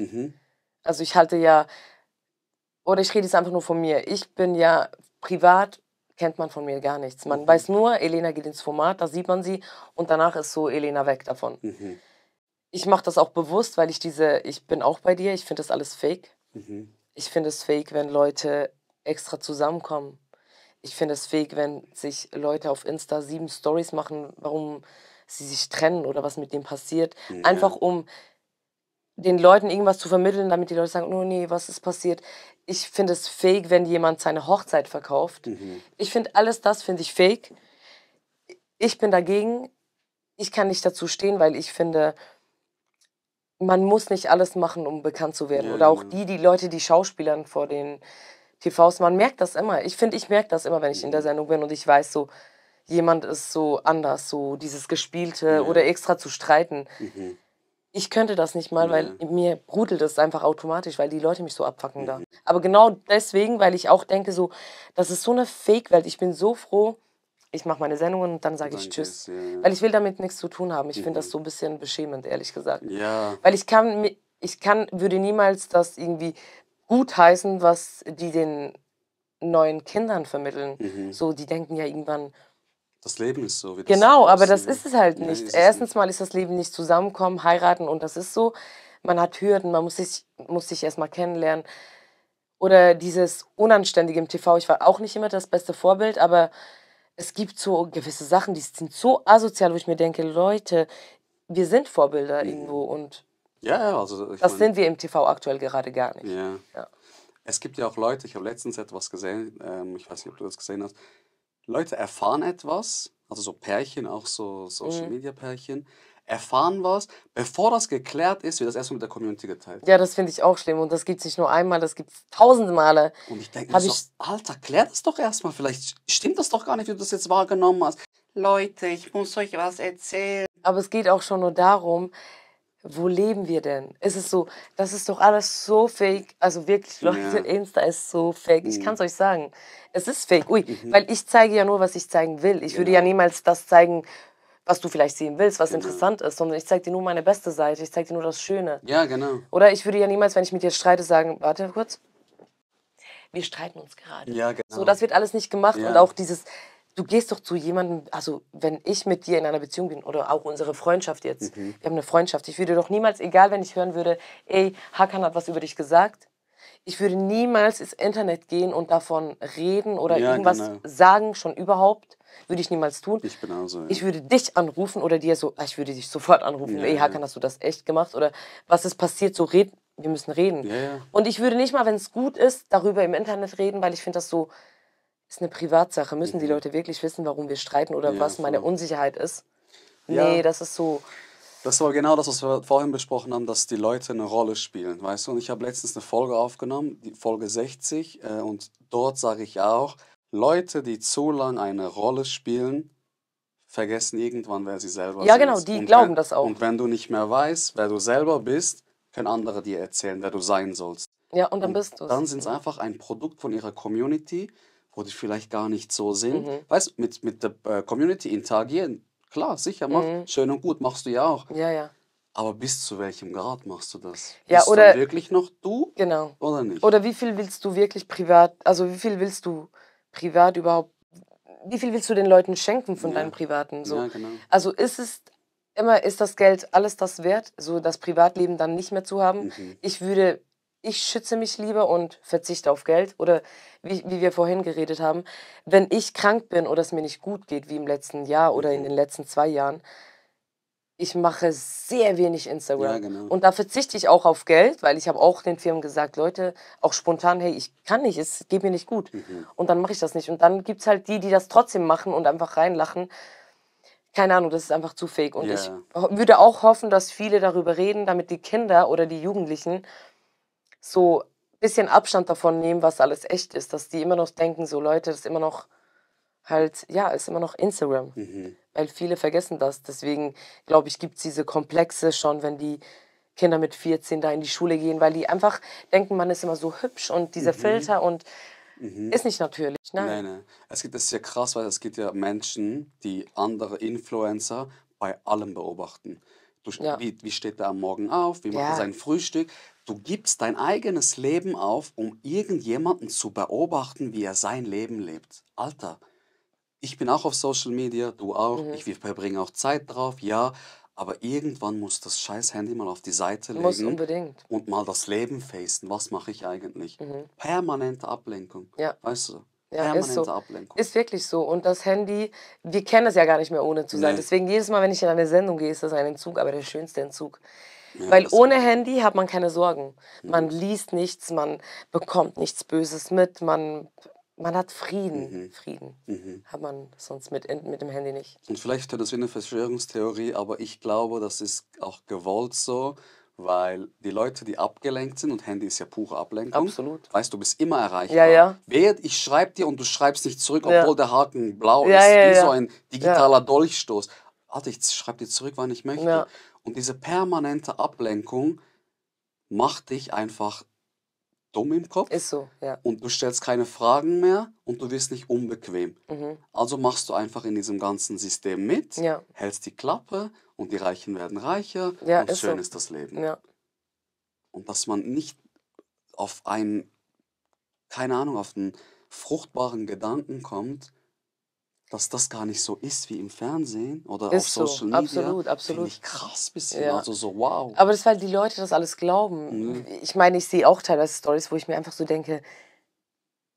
Also ich halte ja, oder ich rede jetzt einfach nur von mir. Ich bin ja privat, kennt man von mir gar nichts. Man weiß nur, Elena geht ins Format, da sieht man sie und danach ist so Elena weg davon. Ich mache das auch bewusst, weil ich bin auch bei dir, ich finde das alles fake. Ich finde es fake, wenn Leute extra zusammenkommen. Ich finde es fake, wenn sich Leute auf Insta 7 Stories machen, warum sie sich trennen oder was mit dem passiert. Einfach um den Leuten irgendwas zu vermitteln, damit die Leute sagen, oh nee, was ist passiert? Ich finde es fake, wenn jemand seine Hochzeit verkauft. Ich finde alles das, finde ich fake. Ich bin dagegen. Ich kann nicht dazu stehen, weil ich finde, man muss nicht alles machen, um bekannt zu werden. Ja, Oder auch genau. die Leute, die Schauspielern vor den TVs, man merkt das immer. Ich finde, ich merke das immer, wenn ich in der Sendung bin und ich weiß so, jemand ist so anders, so dieses Gespielte oder extra zu streiten. Ich könnte das nicht mal, weil mir brudelt es einfach automatisch, weil die Leute mich so abfacken da. Aber genau deswegen, weil ich auch denke so, das ist so eine Fake-Welt. Ich bin so froh, ich mache meine Sendungen und dann sage ich Tschüss. Weil ich will damit nichts zu tun haben. Ich finde das so ein bisschen beschämend, ehrlich gesagt. Ja. Weil würde niemals das irgendwie gutheißen, was die den neuen Kindern vermitteln. So, die denken ja irgendwann, Das Leben ist so. Wie das genau, aber das aussieht. ist es halt Nee, nicht. ist es Erstens mal ist das Leben nicht zusammenkommen, heiraten und das ist so. Man hat Hürden, man muss sich erstmal kennenlernen. Oder dieses Unanständige im TV. Ich war auch nicht immer das beste Vorbild, aber es gibt so gewisse Sachen, die sind so asozial, wo ich mir denke, Leute, wir sind Vorbilder irgendwo und Ja, also ich das mein, sind wir im TV aktuell gerade gar nicht. ja. Ja. Es gibt ja auch Leute, ich habe letztens etwas gesehen, ich weiß nicht, ob du das gesehen hast. Leute erfahren etwas, also so Pärchen, auch so Social-Media-Pärchen, erfahren was, bevor das geklärt ist, wird das erstmal mit der Community geteilt. Ja, das finde ich auch schlimm und das gibt es nicht nur einmal, das gibt es tausende Male. Und ich denke mir Hab so, ich- Alter, klär das doch erstmal, vielleicht stimmt das doch gar nicht, wie du das jetzt wahrgenommen hast. Leute, ich muss euch was erzählen. Aber es geht auch schon nur darum, wo leben wir denn? Es ist so, das ist doch alles so fake. Also wirklich, Leute, Ja. Insta ist so fake. Ich kann es euch sagen. Es ist fake. Ui, weil ich zeige ja nur, was ich zeigen will. Ich würde ja niemals das zeigen, was du vielleicht sehen willst, was interessant ist, sondern ich zeige dir nur meine beste Seite. Ich zeige dir nur das Schöne. Ja, genau. Oder ich würde ja niemals, wenn ich mit dir streite, sagen, warte kurz, wir streiten uns gerade. Ja, genau. So, das wird alles nicht gemacht Ja. und auch dieses, du gehst doch zu jemandem, also wenn ich mit dir in einer Beziehung bin oder auch unsere Freundschaft jetzt, wir haben eine Freundschaft, ich würde doch niemals, egal wenn ich hören würde, ey, Hakan hat was über dich gesagt, ich würde niemals ins Internet gehen und davon reden oder Ja, irgendwas genau. sagen, schon überhaupt, würde ich niemals tun. Ich bin auch so. Ja. Ich würde dich anrufen oder dir so, ich würde dich sofort anrufen, Ja, ey, ja. Hakan, hast du das echt gemacht oder was ist passiert, so reden, wir müssen reden. Ja, ja. Und ich würde nicht mal, wenn es gut ist, darüber im Internet reden, weil ich finde das so, ist eine Privatsache. Müssen die Leute wirklich wissen, warum wir streiten oder Ja, was meine voll. Unsicherheit ist? Ja. Nee, das ist so. Das war genau das, was wir vorhin besprochen haben, dass die Leute eine Rolle spielen, weißt du? Und ich habe letztens eine Folge aufgenommen, die Folge 60, und dort sage ich auch, Leute, die zu lang eine Rolle spielen, vergessen irgendwann, wer sie selber Ja, sind. genau, die Und glauben wenn, das auch. Und wenn du nicht mehr weißt, wer du selber bist, können andere dir erzählen, wer du sein sollst. Ja, und dann bist du Dann es. sind sie einfach ein Produkt von ihrer Community, wo die vielleicht gar nicht so sind. Weißt du, mit der Community interagieren, klar, sicher, schön und gut, machst du ja auch. Ja, ja. Aber bis zu welchem Grad machst du das? Ja, Bist du oder dann wirklich noch du genau. oder nicht? Oder wie viel willst du wirklich privat, also wie viel willst du privat überhaupt, wie viel willst du den Leuten schenken von deinem Privaten? So. Ja, genau. Also ist das Geld alles das wert, so das Privatleben dann nicht mehr zu haben? Ich schütze mich lieber und verzichte auf Geld. Oder wie wir vorhin geredet haben, wenn ich krank bin oder es mir nicht gut geht, wie im letzten Jahr oder in den letzten 2 Jahren, ich mache sehr wenig Instagram. Ja, genau. Und da verzichte ich auch auf Geld, weil ich habe auch den Firmen gesagt, Leute, auch spontan, hey, ich kann nicht, es geht mir nicht gut. Und dann mache ich das nicht. Und dann gibt es halt die das trotzdem machen und einfach reinlachen. Keine Ahnung, das ist einfach zu fake. Und ich würde auch hoffen, dass viele darüber reden, damit die Kinder oder die Jugendlichen so ein bisschen Abstand davon nehmen, was alles echt ist. Dass die immer noch denken, so Leute, das ist immer noch halt, ja, ist immer noch Instagram. Weil viele vergessen das. Deswegen, glaube ich, gibt es diese Komplexe schon, wenn die Kinder mit 14 da in die Schule gehen, weil die einfach denken, man ist immer so hübsch und dieser Filter und ist nicht natürlich. Nein. Nein. Das ist ja krass, weil es gibt ja Menschen, die andere Influencer bei allem beobachten. Wie steht er am Morgen auf? Wie macht er sein Frühstück? Du gibst dein eigenes Leben auf, um irgendjemanden zu beobachten, wie er sein Leben lebt. Alter, ich bin auch auf Social Media, du auch. Ich verbringe auch Zeit drauf, ja. Aber irgendwann muss das scheiß Handy mal auf die Seite Muss legen unbedingt. und mal das Leben facen. Was mache ich eigentlich? Permanente Ablenkung. Ja. Weißt du? Ja, ist Permanente so. Ablenkung. Ist wirklich so. Und das Handy, wir kennen es ja gar nicht mehr ohne zu sein. Nee. Deswegen jedes Mal, wenn ich in eine Sendung gehe, ist das ein Entzug, aber der schönste Entzug. Ja, Weil das ohne kann- Handy hat man keine Sorgen. Man liest nichts, man bekommt nichts Böses mit, man hat Frieden. Frieden hat man sonst mit dem Handy nicht. Und vielleicht ist das wie eine Verschwörungstheorie, aber ich glaube, das ist auch gewollt so, weil die Leute, die abgelenkt sind, und Handy ist ja pure Ablenkung. Absolut. Weißt du, bist immer erreichbar. Ja, ja. Ich schreibe dir und du schreibst nicht zurück, Ja. obwohl der Haken blau Ja, ist, ja, wie ja. so ein digitaler Dolchstoß. Warte, ich schreibe dir zurück, wann ich möchte. Ja. Und diese permanente Ablenkung macht dich einfach dumm im Kopf. Ist so, ja. Und du stellst keine Fragen mehr und du wirst nicht unbequem. Also machst du einfach in diesem ganzen System mit, Ja. hältst die Klappe und die Reichen werden reicher Ja, und ist schön so. ist das Leben. Ja. Und dass man nicht auf einen, keine Ahnung, auf einen fruchtbaren Gedanken kommt, dass das gar nicht so ist wie im Fernsehen oder Ist auf so, Social Media, absolut, finde absolut. ich krass bisschen. Ja. Also so wow. Aber das ist, weil die Leute das alles glauben. Ich meine, ich sehe auch teilweise Stories, wo ich mir einfach so denke,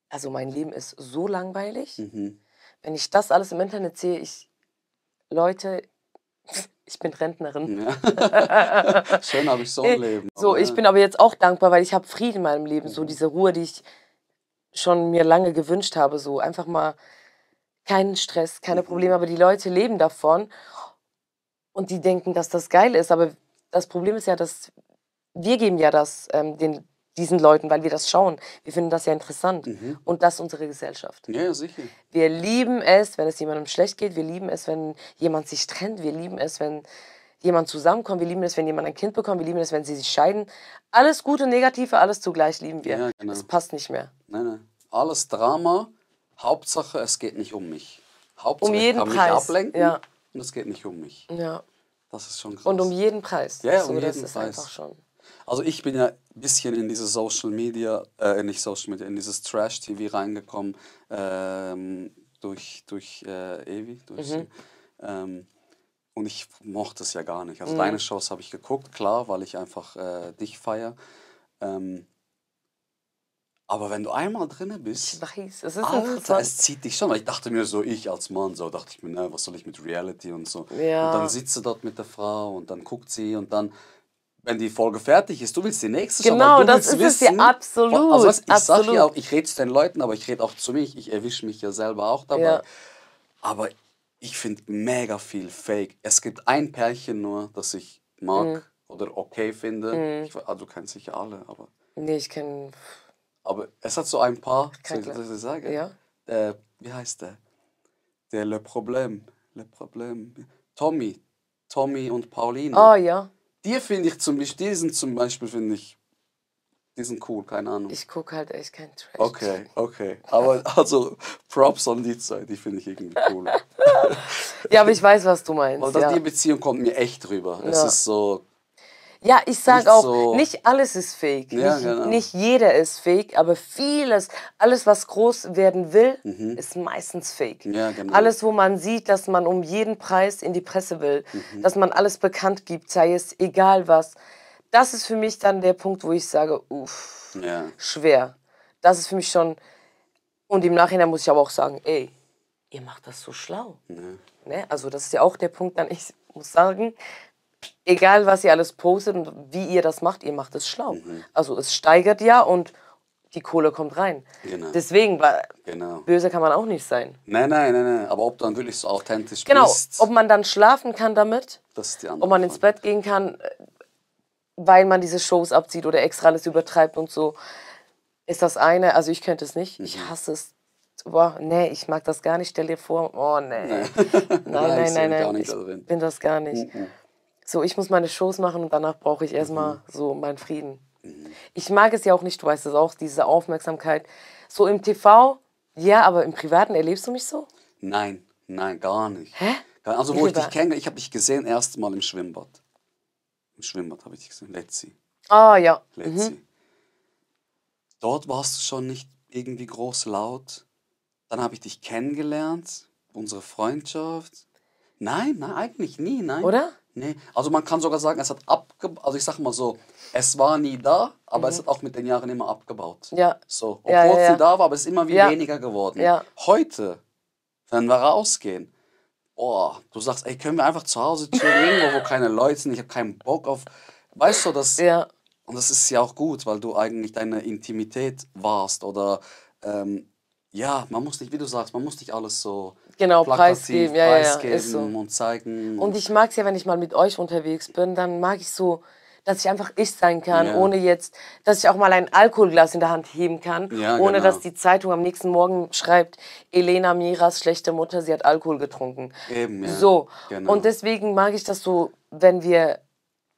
also mein Leben ist so langweilig. Wenn ich das alles im Internet sehe, Leute, ich bin Rentnerin. Ja. Schön habe ich so ein Leben. So, aber ich bin aber jetzt auch dankbar, weil ich habe Frieden in meinem Leben. So diese Ruhe, die ich schon mir lange gewünscht habe. So einfach mal keinen Stress, keine Probleme. Aber die Leute leben davon und die denken, dass das geil ist. Aber das Problem ist ja, dass wir geben ja das diesen Leuten, weil wir das schauen. Wir finden das ja interessant. Und das ist unsere Gesellschaft. Ja, sicher. Wir lieben es, wenn es jemandem schlecht geht. Wir lieben es, wenn jemand sich trennt. Wir lieben es, wenn jemand zusammenkommt. Wir lieben es, wenn jemand ein Kind bekommt. Wir lieben es, wenn sie sich scheiden. Alles Gute und Negative, alles zugleich lieben wir. Ja, genau. Das passt nicht mehr. Nein. Alles Drama. Hauptsache, es geht nicht um mich. Hauptsache, Um jeden ich kann Preis. mich ablenken Ja. und es geht nicht um mich. Ja. Das ist schon krass. Und um jeden Preis. Ja, so, um das jeden ist Preis. einfach schon. Also ich bin ja ein bisschen in dieses in dieses Trash-TV reingekommen, durch Evi, durch sie. Und ich mochte es ja gar nicht. Also deine Shows habe ich geguckt, klar, weil ich einfach dich feiere. Aber wenn du einmal drinne bist, Ich weiß, es ist Alter, interessant. es zieht dich schon. Weil ich dachte mir so, ich als Mann, so dachte ich mir, ne, was soll ich mit Reality und so. Ja. Und dann sitzt du dort mit der Frau und dann guckt sie und dann, wenn die Folge fertig ist, du willst die nächste schauen, Genau, weil du das willst ist es ja, wissen, absolut, Also weißt, ich sag absolut. ja auch, ich rede zu den Leuten, aber ich rede auch zu mich. Ich erwische mich ja selber auch dabei. Ja. Aber ich finde mega viel Fake. Es gibt ein Pärchen nur, das ich mag oder okay finde. Du kennst sicher alle, aber... Nee, ich kenne... Aber es hat so ein paar, Kein soll ich das sagen? Ja. Wie heißt der? Der Le Problème. Tommy und Pauline. Oh ja. Die finde ich die sind zum Beispiel, finde ich, Die sind cool, keine Ahnung. Ich gucke halt echt kein Trash. Okay, okay. Aber also Props an die Zeit, die finde ich irgendwie cool. Ja, aber ich weiß, was du meinst. Weil Ja, die Beziehung kommt mir echt rüber. Es Ja. ist so, ja, ich nicht sage auch, so- nicht alles ist fake. Ja, nicht, genau. nicht jeder ist fake, aber vieles, alles, was groß werden will, ist meistens fake. Ja, genau. Alles, wo man sieht, dass man um jeden Preis in die Presse will, dass man alles bekannt gibt, sei es egal was. Das ist für mich dann der Punkt, wo ich sage, uff, ja. schwer. Das ist für mich schon. Und im Nachhinein muss ich aber auch sagen, ey, ihr macht das so schlau. Ne? Also das ist ja auch der Punkt, dann ich muss sagen, egal was ihr alles postet und wie ihr das macht, ihr macht es schlau. Also es steigert ja und die Kohle kommt rein. Genau. Deswegen, weil Genau. böse kann man auch nicht sein. Nein. Aber ob du dann wirklich so authentisch Genau, bist, ob man dann schlafen kann damit, das ist die andere ob man ins Frage. Bett gehen kann, weil man diese Shows abzieht oder extra alles übertreibt und so, ist das eine. Also ich könnte es nicht. Ich hasse es. Boah, nee, ich mag das gar nicht. Stell dir vor, oh nee. Nein, ich seh mich auch nein. nicht Ich da drin. bin das gar nicht. So, ich muss meine Shows machen und danach brauche ich erstmal so meinen Frieden. Ich mag es ja auch nicht, du weißt es auch, diese Aufmerksamkeit. So im TV, ja, aber im Privaten erlebst du mich so? Nein, gar nicht. Hä? Also wo ich dich Lieber. kenne, ich habe dich gesehen, erst mal im Schwimmbad. Im Schwimmbad habe ich dich gesehen, Letzi. Ah, ja. Dort warst du schon nicht irgendwie groß laut. Dann habe ich dich kennengelernt, unsere Freundschaft. Nein, eigentlich nie, nein. Oder? Nee, also man kann sogar sagen, es hat also ich sag mal so, es war nie da, aber es hat auch mit den Jahren immer abgebaut. Ja. So, obwohl Ja, es ja. nie da war, aber es ist immer wie Ja. weniger geworden. Ja. Heute, wenn wir rausgehen, du sagst, ey, können wir einfach zu Hause chillen, irgendwo, wo keine Leute sind, ich habe keinen Bock auf, weißt du, das, Ja. und das ist ja auch gut, weil du eigentlich deine Intimität warst oder, ja, man muss nicht, wie du sagst, man muss nicht alles so Genau, plakativ preisgeben. Ja, preisgeben ist so. und zeigen. Und ich mag es ja, wenn ich mal mit euch unterwegs bin, dann mag ich so, dass ich einfach ich sein kann, Ja. ohne jetzt, dass ich auch mal ein Alkoholglas in der Hand heben kann, Ja, ohne genau. dass die Zeitung am nächsten Morgen schreibt, Elena Miras schlechte Mutter, sie hat Alkohol getrunken. Eben, ja. So. Genau. Und deswegen mag ich das so, wenn wir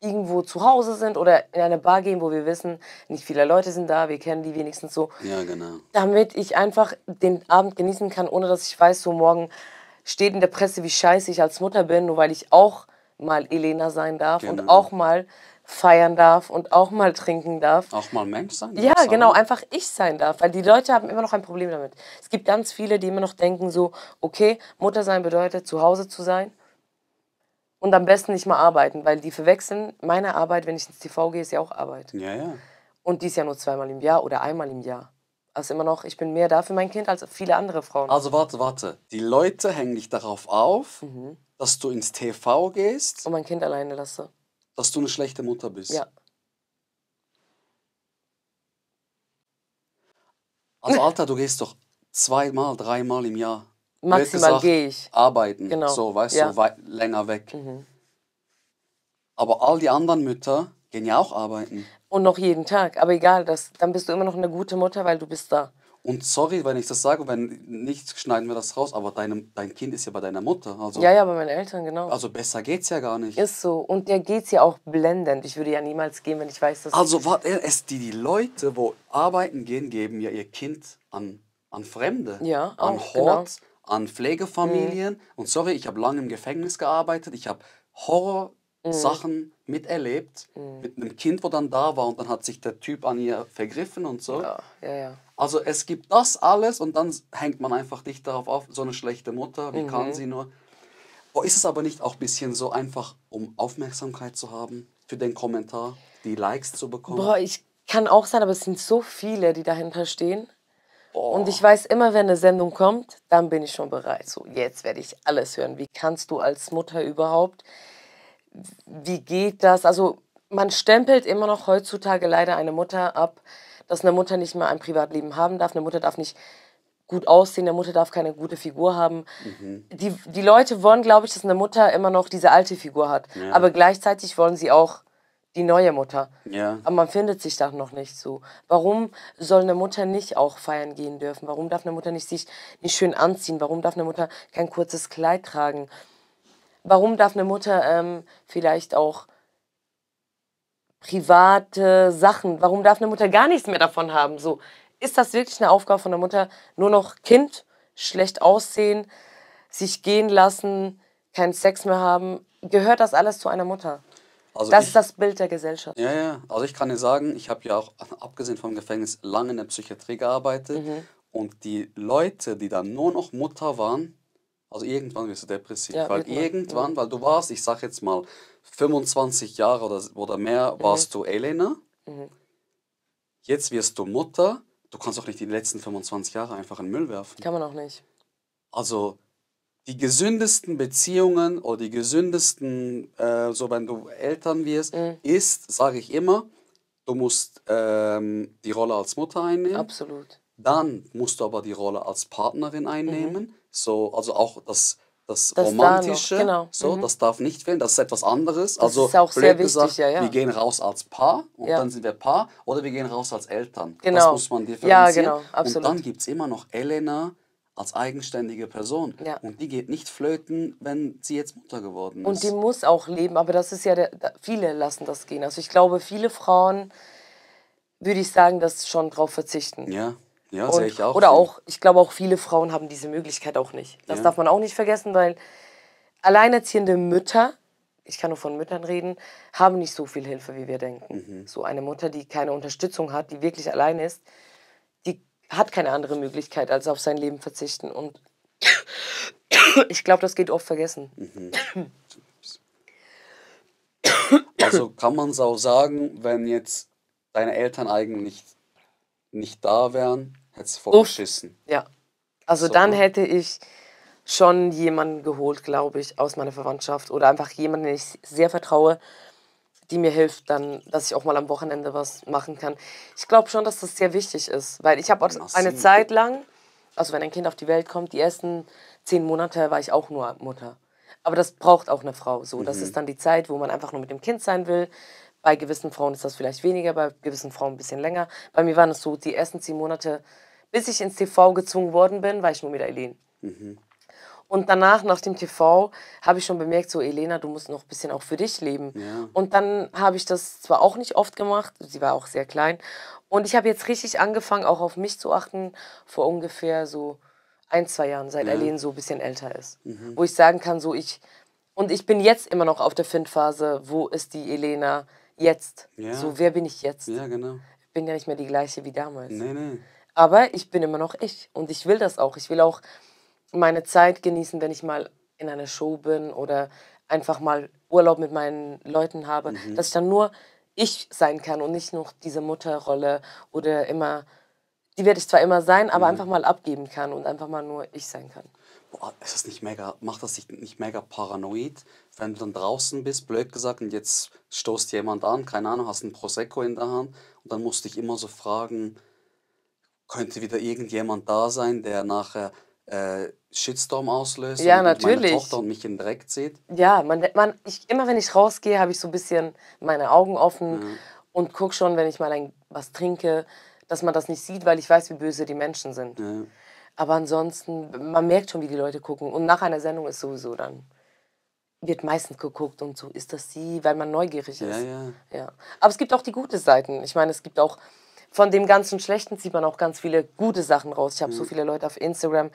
irgendwo zu Hause sind oder in eine Bar gehen, wo wir wissen, nicht viele Leute sind da, wir kennen die wenigstens so, Ja, genau. damit ich einfach den Abend genießen kann, ohne dass ich weiß, so morgen steht in der Presse, wie scheiße ich als Mutter bin, nur weil ich auch mal Elena sein darf und Genau. auch mal feiern darf und auch mal trinken darf. Auch mal Mensch sein. Ja, darfst du genau, auch. einfach ich sein darf, weil die Leute haben immer noch ein Problem damit. Es gibt ganz viele, die immer noch denken so, okay, Mutter sein bedeutet, zu Hause zu sein und am besten nicht mal arbeiten, weil die verwechseln, meine Arbeit, wenn ich ins TV gehe, ist ja auch Arbeit. Ja, ja. Und die ist ja nur zweimal im Jahr oder einmal im Jahr. Also immer noch, ich bin mehr da für mein Kind als viele andere Frauen. Also warte. Die Leute hängen dich darauf auf, Mhm. dass du ins TV gehst, Und mein Kind alleine lasse. dass du eine schlechte Mutter bist. Ja. Also Alter, du gehst doch 2-mal, 3-mal im Jahr. blöd Maximal gesagt, gehe ich. Arbeiten. Genau. So, weißt Ja. du, länger weg. Mhm. Aber all die anderen Mütter gehen ja auch arbeiten. Und noch jeden Tag. Aber egal, dann bist du immer noch eine gute Mutter, weil du bist da. Und sorry, wenn ich das sage, wenn nicht, schneiden wir das raus, aber dein Kind ist ja bei deiner Mutter. Also, Ja, ja, bei meinen Eltern, genau. also besser geht's ja gar nicht. Ist so. Und der geht's ja auch blendend. Ich würde ja niemals gehen, wenn ich weiß, dass... Also die Leute, wo arbeiten gehen, geben ja ihr Kind an Fremde. Ja, an auch, genau. Hort, an Pflegefamilien. Und sorry, ich habe lange im Gefängnis gearbeitet. Ich habe Horror-Sachen miterlebt. Mit einem Kind, wo dann da war und dann hat sich der Typ an ihr vergriffen und so. Ja. Also es gibt das alles und dann hängt man einfach dicht darauf auf, so eine schlechte Mutter, wie kann sie nur. Ist es aber nicht auch ein bisschen so einfach, um Aufmerksamkeit zu haben für den Kommentar, die Likes zu bekommen? Boah, ich kann auch sein, aber es sind so viele, die dahinter stehen. Und ich weiß immer, wenn eine Sendung kommt, dann bin ich schon bereit. So, jetzt werde ich alles hören. Wie kannst du als Mutter überhaupt? Wie geht das? Also man stempelt immer noch heutzutage leider eine Mutter ab, dass eine Mutter nicht mehr ein Privatleben haben darf. Eine Mutter darf nicht gut aussehen, eine Mutter darf keine gute Figur haben. Die Leute wollen, glaube ich, dass eine Mutter immer noch diese alte Figur hat. Ja. Aber gleichzeitig wollen sie auch die neue Mutter. Ja. Aber man findet sich da noch nicht so. Warum soll eine Mutter nicht auch feiern gehen dürfen? Warum darf eine Mutter nicht sich nicht schön anziehen? Warum darf eine Mutter kein kurzes Kleid tragen? Warum darf eine Mutter vielleicht auch private Sachen. Warum darf eine Mutter gar nichts mehr davon haben? So, ist das wirklich eine Aufgabe von der Mutter? Nur noch Kind, schlecht aussehen, sich gehen lassen, keinen Sex mehr haben. Gehört das alles zu einer Mutter? Also Das ist das Bild der Gesellschaft. ja. Also ich kann dir sagen, ich habe ja auch, abgesehen vom Gefängnis, lange in der Psychiatrie gearbeitet. Und die Leute, die dann nur noch Mutter waren, also irgendwann wirst du depressiv. Ja, Weil wird man. irgendwann, weil du warst, ich sag jetzt mal, 25 Jahre oder mehr warst du Elena. Jetzt wirst du Mutter. Du kannst auch nicht die letzten 25 Jahre einfach in den Müll werfen. Kann man auch nicht. Also die gesündesten Beziehungen oder die gesündesten, so wenn du Eltern wirst, ist, sage ich immer, du musst die Rolle als Mutter einnehmen. Absolut. Dann musst du aber die Rolle als Partnerin einnehmen. So, also auch das da noch, Romantische, genau. so, das darf nicht fehlen, das ist etwas anderes. Das Also ist auch blöd sehr wichtig, gesagt, ja. wir gehen raus als Paar und Ja. dann sind wir Paar oder wir gehen raus als Eltern. Das Genau. muss man Ja, differenzieren. genau, absolut. Und dann gibt es immer noch Elena als eigenständige Person. Ja. Und die geht nicht flöten, wenn sie jetzt Mutter geworden ist. Und die muss auch leben, aber das ist ja, viele lassen das gehen. Also ich glaube, viele Frauen, würde ich sagen, dass schon drauf verzichten. Ja, sehe ich auch. Oder so. auch, ich glaube auch viele Frauen haben diese Möglichkeit auch nicht. Das darf man auch nicht vergessen, weil alleinerziehende Mütter, ich kann nur von Müttern reden, haben nicht so viel Hilfe, wie wir denken. So eine Mutter, die keine Unterstützung hat, die wirklich allein ist, die hat keine andere Möglichkeit, als auf sein Leben verzichten. Und ich glaube, das geht oft vergessen. Also kann man es auch sagen, wenn jetzt deine Eltern eigentlich nicht da wären, hättest du vorgeschissen. Ja, also So, dann ne? hätte ich schon jemanden geholt, glaube ich, aus meiner Verwandtschaft oder einfach jemanden, den ich sehr vertraue, die mir hilft dann, dass ich auch mal am Wochenende was machen kann. Ich glaube schon, dass das sehr wichtig ist, weil ich habe eine Massiv. Zeit lang, also wenn ein Kind auf die Welt kommt, die ersten 10 Monate war ich auch nur Mutter. Aber das braucht auch eine Frau so. Das ist dann die Zeit, wo man einfach nur mit dem Kind sein will. Bei gewissen Frauen ist das vielleicht weniger, bei gewissen Frauen ein bisschen länger. Bei mir waren es so die ersten 10 Monate, bis ich ins TV gezwungen worden bin, war ich nur mit der Elene. Und danach, nach dem TV, habe ich schon bemerkt, so Elena, du musst noch ein bisschen auch für dich leben. Ja. Und dann habe ich das zwar auch nicht oft gemacht, sie war auch sehr klein. Und ich habe jetzt richtig angefangen, auch auf mich zu achten, vor ungefähr so 1, 2 Jahren, seit Elene so ein bisschen älter ist. Wo ich sagen kann, so ich bin jetzt immer noch auf der Findphase, wo ist die Elena jetzt? Ja. So, wer bin ich jetzt? Ja, genau. Ich bin ja nicht mehr die gleiche wie damals. Nee. Aber ich bin immer noch ich und ich will das auch. Ich will auch meine Zeit genießen, wenn ich mal in einer Show bin oder einfach mal Urlaub mit meinen Leuten habe, dass ich dann nur ich sein kann und nicht noch diese Mutterrolle oder immer, die werde ich zwar immer sein, aber einfach mal abgeben kann und einfach mal nur ich sein kann. Boah, macht das dich nicht mega paranoid, wenn du dann draußen bist, blöd gesagt, und jetzt stoßt jemand an, keine Ahnung, hast einen Prosecco in der Hand und dann musst du dich immer so fragen, könnte wieder irgendjemand da sein, der nachher Shitstorm auslöst Ja, und meine natürlich. Tochter und mich in den Dreck zieht? Ja, immer wenn ich rausgehe, habe ich so ein bisschen meine Augen offen und gucke schon, wenn ich mal was trinke, dass man das nicht sieht, weil ich weiß, wie böse die Menschen sind. Ja. Aber ansonsten, man merkt schon, wie die Leute gucken. Und nach einer Sendung ist sowieso dann, wird meistens geguckt und so, ist das sie, weil man neugierig ist. Ja. Aber es gibt auch die guten Seiten. Ich meine, es gibt auch, von dem ganzen Schlechten zieht man auch ganz viele gute Sachen raus. Ich habe so viele Leute auf Instagram,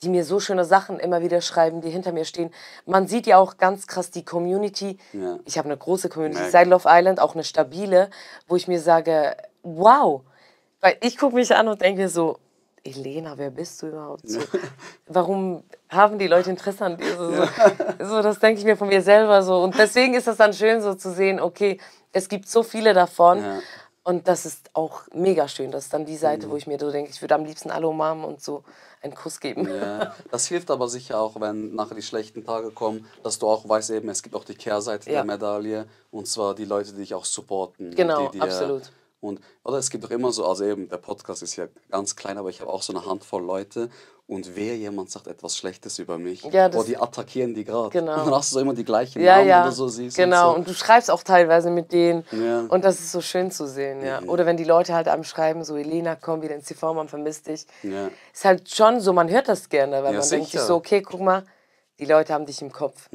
die mir so schöne Sachen immer wieder schreiben, die hinter mir stehen. Man sieht ja auch ganz krass die Community. Ja. Ich habe eine große Community, Mega. seit Love Island, auch eine stabile, wo ich mir sage, wow. Weil ich gucke mich an und denke so, Elena, wer bist du überhaupt? So, warum haben die Leute Interesse an dir? So, das denke ich mir von mir selber so. Und deswegen ist es dann schön so zu sehen, okay, es gibt so viele davon. Ja. Und das ist auch mega schön. Das ist dann die Seite, wo ich mir so denke, ich würde am liebsten alle umarmen und so einen Kuss geben. Ja, das hilft aber sicher auch, wenn nachher die schlechten Tage kommen, dass du auch weißt, eben, es gibt auch die Kehrseite der Medaille, und zwar die Leute, die dich auch supporten. Genau, und die absolut. Oder es gibt doch immer so, also eben, der Podcast ist ja ganz klein, aber ich habe auch so eine Handvoll Leute, und wer jemand sagt etwas Schlechtes über mich, Ja, das- die attackieren die gerade. Genau. Und dann hast du so immer die gleichen Ja, Namen, ja, die du so siehst. genau. Und Und du schreibst auch teilweise mit denen. Ja. Und das ist so schön zu sehen, ja. Oder wenn die Leute halt einem schreiben, so, Elena, komm wieder ins TV, man vermisst dich. Ja. Ist halt schon so, man hört das gerne, weil Ja, man denkt sich sicher. so, okay, guck mal, die Leute haben dich im Kopf.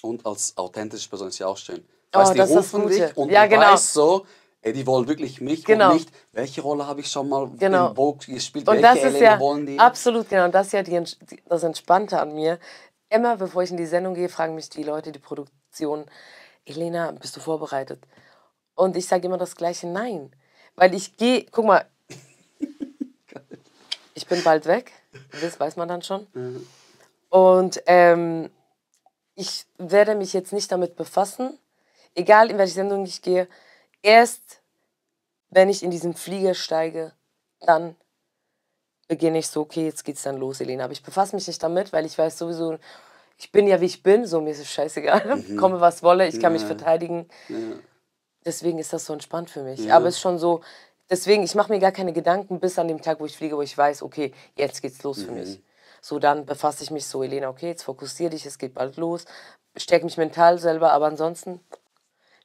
Und als authentische Person ist ja auch schön. Weißt, die das ist das rufen dich Gute. und Ja, du genau. weißt so, ey, die wollen wirklich mich Genau. und nicht, welche Rolle habe ich schon mal Genau. in Vogue gespielt, Und welche das ist Elena ja wollen die? absolut genau. Und das ist ja das Entspannte an mir. Immer bevor ich in die Sendung gehe, fragen mich die Leute, die Produktion, Elena, bist du vorbereitet? Und ich sage immer das Gleiche, nein. Weil ich gehe, guck mal, ich bin bald weg, das weiß man dann schon. Und ich werde mich jetzt nicht damit befassen, egal in welche Sendung ich gehe, erst wenn ich in diesen Flieger steige, dann beginne ich so, okay, jetzt geht's dann los, Elena. Aber ich befasse mich nicht damit, weil ich weiß sowieso, ich bin ja wie ich bin, so mir ist es scheißegal, komme was wolle, ich kann mich verteidigen. Deswegen ist das so entspannt für mich. Aber es ist schon so, deswegen, ich mache mir gar keine Gedanken bis an dem Tag, wo ich fliege, wo ich weiß, okay, jetzt geht's los für mich. So, dann befasse ich mich so, Elena, okay, jetzt fokussier dich, es geht bald los, stärke mich mental selber, aber ansonsten,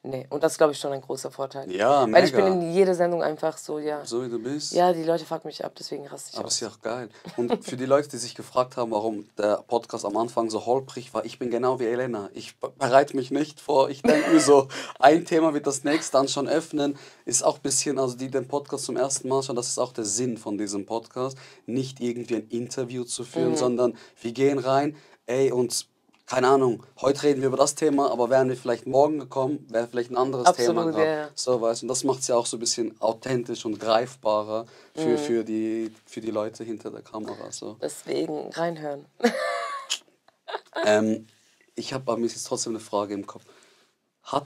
nee. Und das ist, glaube ich, schon ein großer Vorteil. Ja, mega. Weil ich bin in jeder Sendung einfach so, ja. So wie du bist. Ja, die Leute fucken mich ab, deswegen raste ich Aber aus. ist ja auch geil. Und für die Leute, die sich gefragt haben, warum der Podcast am Anfang so holprig war, ich bin genau wie Elena. Ich bereite mich nicht vor. Ich denke mir so, ein Thema wird das nächste dann schon öffnen. Ist auch ein bisschen, also die den Podcast zum ersten Mal schauen, das ist auch der Sinn von diesem Podcast. Nicht irgendwie ein Interview zu führen, sondern wir gehen rein, ey, und keine Ahnung, heute reden wir über das Thema, aber wären wir vielleicht morgen gekommen, wäre vielleicht ein anderes Thema Absolut, gehabt. ja. So, weißt du, und das macht es ja auch so ein bisschen authentisch und greifbarer für die Leute hinter der Kamera. So. Deswegen reinhören. Ich habe aber mir ist jetzt trotzdem eine Frage im Kopf. Hat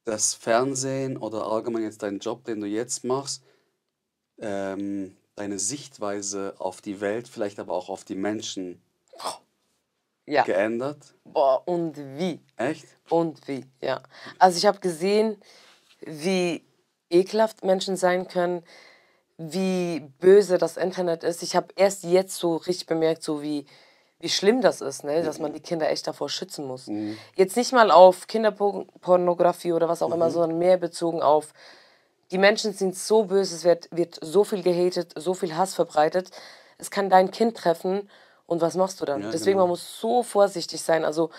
das Fernsehen oder allgemein jetzt dein Job, den du jetzt machst, deine Sichtweise auf die Welt, vielleicht aber auch auf die Menschen Ja. geändert? Boah, und wie? Echt? Und wie, ja. Also ich habe gesehen, wie ekelhaft Menschen sein können, wie böse das Internet ist. Ich habe erst jetzt so richtig bemerkt, so wie schlimm das ist, ne? Dass man die Kinder echt davor schützen muss. Jetzt nicht mal auf Kinderpornografie oder was auch immer, sondern mehr bezogen auf, die Menschen sind so böse, es wird so viel gehatet, so viel Hass verbreitet. Es kann dein Kind treffen und was machst du dann? Ja, Deswegen, genau. man muss so vorsichtig sein. Also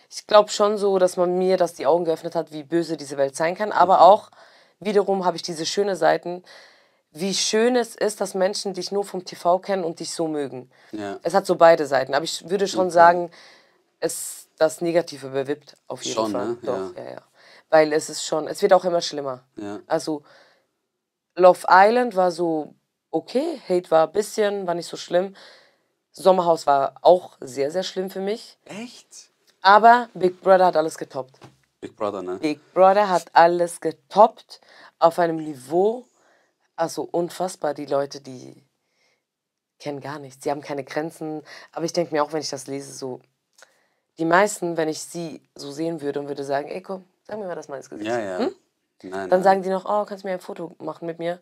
ich glaube schon so, dass man mir das die Augen geöffnet hat, wie böse diese Welt sein kann. Aber auch wiederum habe ich diese schöne Seiten, wie schön es ist, dass Menschen dich nur vom TV kennen und dich so mögen. Ja. Es hat so beide Seiten. Aber ich würde schon sagen, das Negative überwippt auf jeden Schon, Fall. ne? Doch, ja. Weil es wird auch immer schlimmer. Ja. Also Love Island war so okay, Hate war ein bisschen, war nicht so schlimm. Sommerhaus war auch sehr, sehr schlimm für mich. Echt? Aber Big Brother hat alles getoppt. Big Brother, ne? Big Brother hat alles getoppt auf einem Niveau, also unfassbar. Die Leute, die kennen gar nichts, die haben keine Grenzen. Aber ich denke mir auch, wenn ich das lese, so, die meisten, wenn ich sie so sehen würde und würde sagen, ey komm, sag mir mal das mal ins Gesicht. Ja, ja. Nein, Dann nein. sagen die noch, oh, kannst du mir ein Foto machen mit mir?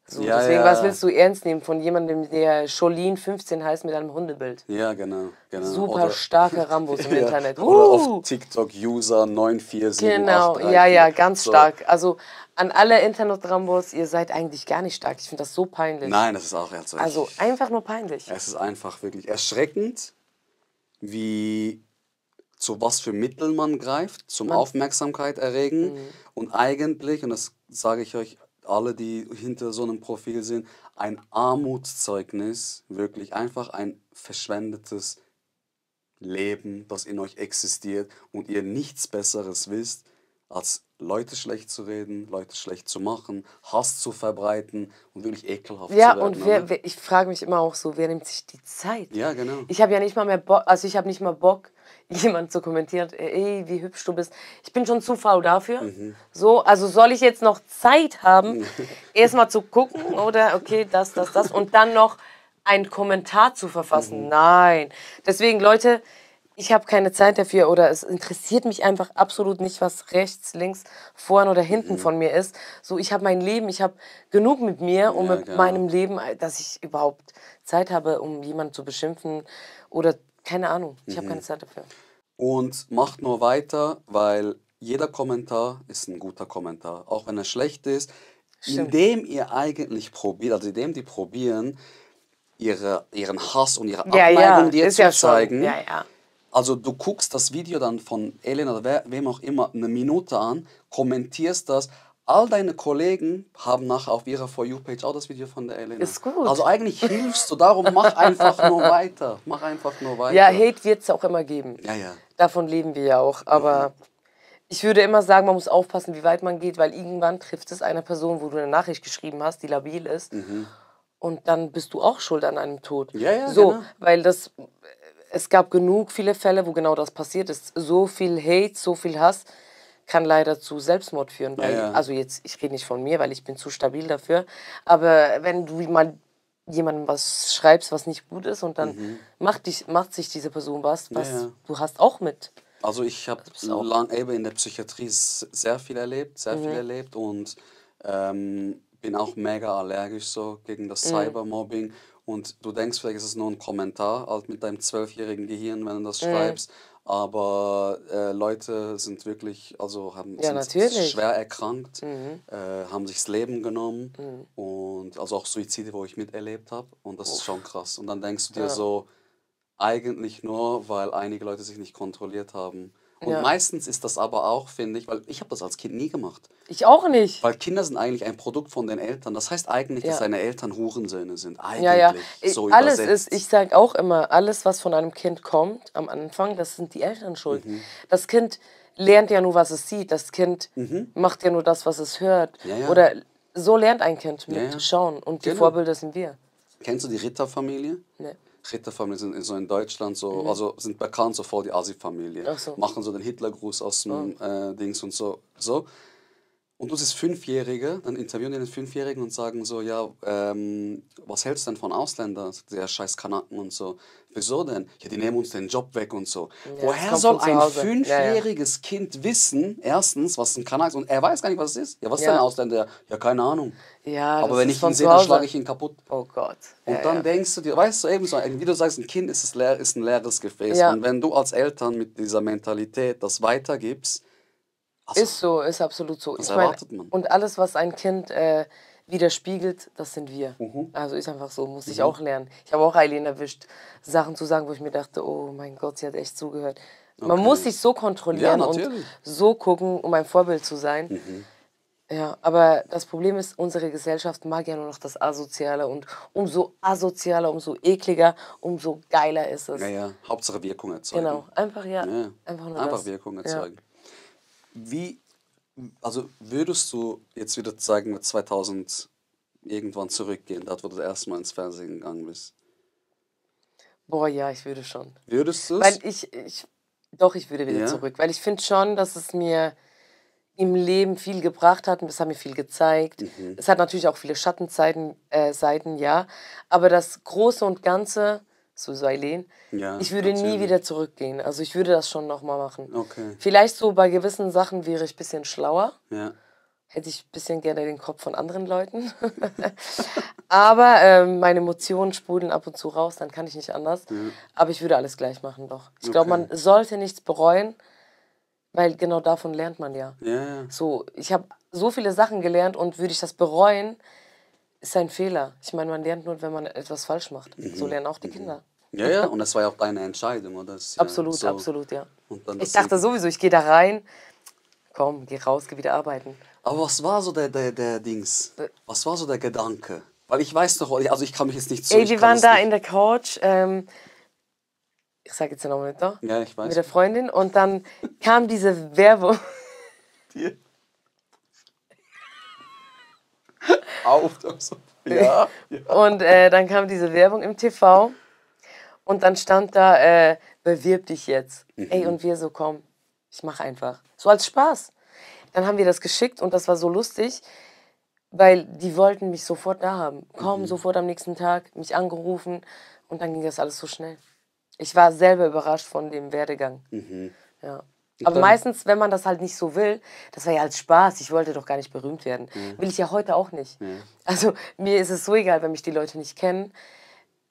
So, Ja, deswegen, ja. was willst du ernst nehmen von jemandem, der Jolene 15 heißt mit einem Hundebild? Ja, genau. Super starke Rambos im Internet. Oder auf TikTok User 9478. Genau, ja, ganz stark. Also an alle Internet-Rambos, ihr seid eigentlich gar nicht stark. Ich finde das so peinlich. Nein, das ist auch jetzt Also einfach nur peinlich. es ist einfach wirklich erschreckend, zu was für Mitteln man greift, zum Aufmerksamkeit erregen. Und eigentlich, und das sage ich euch alle, die hinter so einem Profil sind, ein Armutszeugnis, wirklich einfach ein verschwendetes Leben, das in euch existiert und ihr nichts Besseres wisst, als Leute schlecht zu reden, Leute schlecht zu machen, Hass zu verbreiten und wirklich ekelhaft Ja, zu werden. und ich frage mich immer auch so, wer nimmt sich die Zeit? Ja, genau. Ich habe ja nicht mal mehr Bock, also ich habe nicht mal Bock, jemand zu kommentieren, ey, wie hübsch du bist. Ich bin schon zu faul dafür. So, also soll ich jetzt noch Zeit haben, erstmal zu gucken oder okay, das und dann noch einen Kommentar zu verfassen? Nein. Deswegen, Leute, ich habe keine Zeit dafür oder es interessiert mich einfach absolut nicht, was rechts, links, vorn oder hinten von mir ist. So, ich habe mein Leben, ich habe genug mit mir und mit genau. meinem Leben, dass ich überhaupt Zeit habe, um jemanden zu beschimpfen oder keine Ahnung. Ich habe keine Zeit dafür. Und macht nur weiter, weil jeder Kommentar ist ein guter Kommentar. Auch wenn er schlecht ist. Stimmt. Indem ihr eigentlich probiert, also indem die probieren, ihren Hass und ihre Ja, Abneigung dir ist zu ja schon. zeigen, Ja. Also du guckst das Video dann von Ellen oder wem auch immer eine Minute an, kommentierst das. All deine Kollegen haben nachher auf ihrer For You-Page auch das Video von der Elena. Ist gut. Also eigentlich hilfst du darum, mach einfach nur weiter. Mach einfach nur weiter. Ja, Hate wird es auch immer geben. Ja, ja. Davon leben wir ja auch. Aber ich würde immer sagen, man muss aufpassen, wie weit man geht, weil irgendwann trifft es eine Person, wo du eine Nachricht geschrieben hast, die labil ist. Und dann bist du auch schuld an einem Tod. Ja, ja, so, genau. weil es gab genug viele Fälle, wo genau das passiert ist. So viel Hate, so viel Hass kann leider zu Selbstmord führen. Weil, Ja. Also jetzt, ich rede nicht von mir, weil ich bin zu stabil dafür. Aber wenn du mal jemandem was schreibst, was nicht gut ist und dann macht sich diese Person was Ja. du hast auch mit. Also ich habe eben in der Psychiatrie sehr viel erlebt, und bin auch mega allergisch so gegen das Cybermobbing. Und du denkst, vielleicht ist es nur ein Kommentar, halt mit deinem 12-jährigen Gehirn, wenn du das schreibst. Aber Leute sind wirklich, sind schwer erkrankt, haben sich das Leben genommen und also auch Suizide, wo ich miterlebt habe. Und das ist schon krass. Und dann denkst du dir so, eigentlich nur, weil einige Leute sich nicht kontrolliert haben. Und meistens ist das aber auch, finde ich, weil ich habe das als Kind nie gemacht. Ich auch nicht. Weil Kinder sind eigentlich ein Produkt von den Eltern. Das heißt eigentlich, dass deine Eltern Hurensöhne sind. Eigentlich Ja. so Alles übersetzt. ich sage auch immer, alles, was von einem Kind kommt am Anfang, das sind die Eltern schuld. Das Kind lernt ja nur, was es sieht. Das Kind macht ja nur das, was es hört. Ja. Oder so lernt ein Kind mit Ja. Schauen. Und die Genau. Vorbilder sind wir. Kennst du die Ritterfamilie? Nee. Ritterfamilien sind so in Deutschland so, also sind bekannt so voll die Asi-Familie. Ach so. Machen so den Hitlergruß aus dem Dings und so. Und du siehst Fünfjährige, dann interviewen die den Fünfjährigen und sagen so, ja, was hältst du denn von Ausländern? Der scheiß Kanaken und so. Wieso denn? Ja, die nehmen uns den Job weg und so. das Woher kommt soll von zu ein Hause. fünfjähriges Kind wissen, erstens, was ein Kanak ist, und er weiß gar nicht, was es ist. Ja, was ist Ja. denn ein Ausländer? Ja, keine Ahnung. Ja, Aber das wenn ist ich von ihn zu sehe, dann Hause. schlage ich ihn kaputt. Oh Gott. Und dann denkst du dir, weißt du, eben so, wie du sagst, ein Kind ist ein leeres Gefäß. Ja. Und wenn du als Eltern mit dieser Mentalität das weitergibst, also, Ist so, ist absolut so. das Ich meine, erwartet man. und alles, was ein Kind widerspiegelt, das sind wir. Also ist einfach so, muss ich auch lernen. Ich habe auch Eileen erwischt, Sachen zu sagen, wo ich mir dachte, oh mein Gott, sie hat echt zugehört. Man muss sich so kontrollieren Ja, und natürlich. so gucken, um ein Vorbild zu sein. Ja, aber das Problem ist, unsere Gesellschaft mag ja nur noch das Asoziale und umso asozialer, umso ekliger, umso geiler ist es. Ja, Hauptsache Wirkung erzeugen. Genau, einfach Ja. einfach nur Einfach das. Wirkung Ja. erzeugen. Also würdest du jetzt wieder sagen, mit 2000 irgendwann zurückgehen, dort wo du das erste Mal ins Fernsehen gegangen bist? Boah, ja, ich würde schon. Würdest du Weil es? ich würde wieder Ja? zurück. Weil ich finde schon, dass es mir im Leben viel gebracht hat und es hat mir viel gezeigt. Es hat natürlich auch viele Schattenseiten, Seiten, ja. Aber das Große und Ganze, so Eileen, Ja, ich würde nie natürlich. wieder zurückgehen. Also ich würde das schon nochmal machen. Okay. Vielleicht so bei gewissen Sachen wäre ich ein bisschen schlauer. Ja. Hätte ich ein bisschen gerne den Kopf von anderen Leuten. Aber meine Emotionen sprudeln ab und zu raus, dann kann ich nicht anders. Aber ich würde alles gleich machen, doch. Ich glaube, man sollte nichts bereuen, weil genau davon lernt man ja. Ja. So, ich habe so viele Sachen gelernt und würde ich das bereuen, ist ein Fehler. Ich meine, man lernt nur, wenn man etwas falsch macht. So lernen auch die Kinder. Ja, und das war ja auch deine Entscheidung, oder? Das ist ja Absolut, so. absolut, ja. Und dann Ich das dachte sowieso, ich gehe da rein, komm, geh raus, geh wieder arbeiten. Aber was war so der Dings? Was war so der Gedanke? Weil ich weiß noch, also ich kann mich jetzt nicht so... Ey, ich wir kann waren das da nicht- in der Couch, ich sag jetzt den Namen nicht da, Ja, ich weiß. mit der Freundin und dann kam diese Werbung. Auf, also. Ja. Und dann kam diese Werbung im TV und dann stand da, bewirb dich jetzt. Ey, und wir so, komm, ich mach einfach. So als Spaß. Dann haben wir das geschickt und das war so lustig, weil die wollten mich sofort da haben. Komm, sofort am nächsten Tag, mich angerufen und dann ging das alles so schnell. Ich war selber überrascht von dem Werdegang. Ja. Aber meistens, wenn man das halt nicht so will, das war ja als Spaß, ich wollte doch gar nicht berühmt werden. Will ich ja heute auch nicht. Also mir ist es so egal, wenn mich die Leute nicht kennen.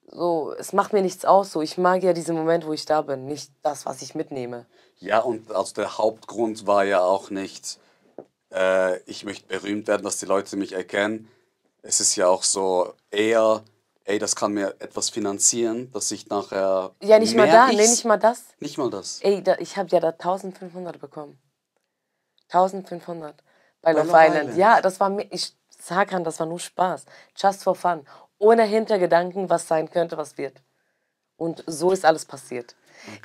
So, es macht mir nichts aus. So, ich mag ja diesen Moment, wo ich da bin, nicht das, was ich mitnehme. Ja, und also der Hauptgrund war ja auch nicht, ich möchte berühmt werden, dass die Leute mich erkennen. Es ist ja auch so eher, ey, das kann mir etwas finanzieren, dass ich nachher Ja, nicht mal da, nee, nicht mal das. Nicht mal das. Ey, ich habe ja da 1500 bekommen. 1500 bei Love Love Island. Island. Ja, das war mir, ich sag an, das war nur Spaß. Just for fun. Ohne Hintergedanken, was sein könnte, was wird. Und so ist alles passiert.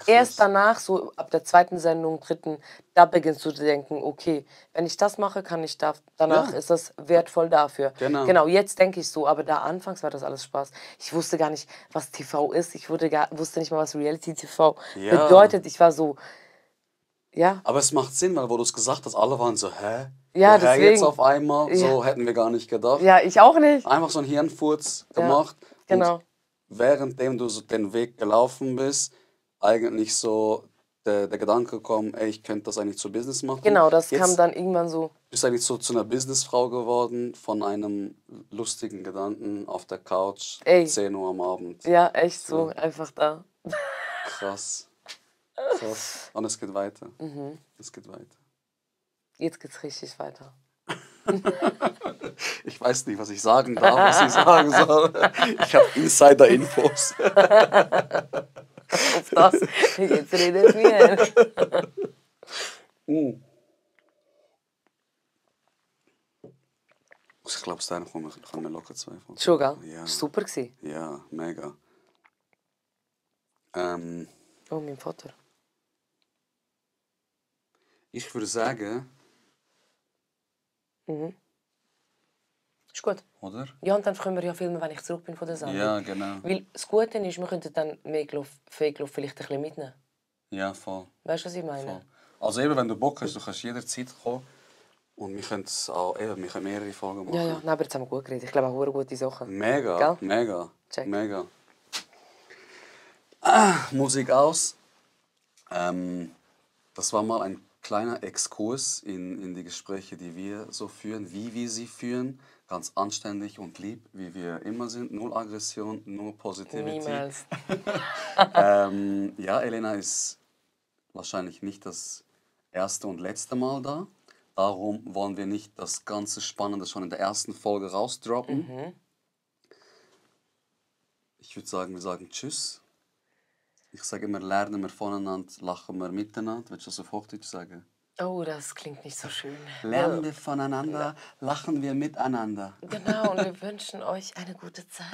Erst danach, so ab der zweiten Sendung, dritten, da beginnst du zu denken, okay, wenn ich das mache, kann ich da, danach ist das wertvoll dafür. Genau. Jetzt denke ich so, aber da anfangs war das alles Spaß. Ich wusste gar nicht, was TV ist. Ich wusste nicht mal, was Reality TV bedeutet. Ich war so, ja. Aber es macht Sinn, weil wo du es gesagt hast, alle waren so, hä? Ja, Woher deswegen. jetzt auf einmal? So hätten wir gar nicht gedacht. Ja, ich auch nicht. Einfach so ein Hirnfurz gemacht. Genau. Und währenddem du so den Weg gelaufen bist, eigentlich so der Gedanke gekommen, ey, ich könnte das eigentlich zu Business machen. Genau, das Jetzt kam dann irgendwann so. bist du eigentlich so zu einer Businessfrau geworden, von einem lustigen Gedanken auf der Couch, 10 Uhr am Abend. Ja, echt so, einfach da. Krass. Krass. Und es geht weiter. Es geht weiter. Jetzt geht's richtig weiter. Ich weiß nicht, was ich sagen darf, was ich sagen soll. Ich habe Insider-Infos. Auf das. Jetzt redet mir. Ich glaube, Steiner kann mir locker 2 von. Schon, gell? Ja. Super gewesen. Ja, mega. Oh, mein Vater. Ich würde sagen, Ist gut. oder? Ja, und dann können wir ja filmen, wenn ich zurück bin von der Sendung. Ja, genau. Weil das Gute ist, wir könnten dann Fake-Love vielleicht ein bisschen mitnehmen. Ja, voll. Weißt du, was ich meine? Voll. Also eben, wenn du Bock hast, du kannst jederzeit kommen. Und wir können auch eben, wir können mehrere Folgen machen. Ja, ja. Nein, aber jetzt haben wir gut geredet. Ich glaube, auch eine gute Sache. Mega, Gell? mega, Check. mega. Musik aus. Das war mal ein kleiner Exkurs in die Gespräche, die wir so führen, wie wir sie führen. Ganz anständig und lieb, wie wir immer sind. Null Aggression, nur Positivity. Niemals. Ja, Elena ist wahrscheinlich nicht das erste und letzte Mal da. Darum wollen wir nicht das ganze Spannende schon in der ersten Folge rausdroppen. Ich würde sagen, wir sagen Tschüss. Ich sage immer, lernen wir voneinander, lachen wir miteinander. Willst du das auf Hochdeutsch sagen? Oh, das klingt nicht so schön. Lernen wir voneinander, lachen wir miteinander. Genau, und wir wünschen euch eine gute Zeit.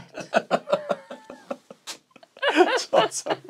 Ciao zusammen.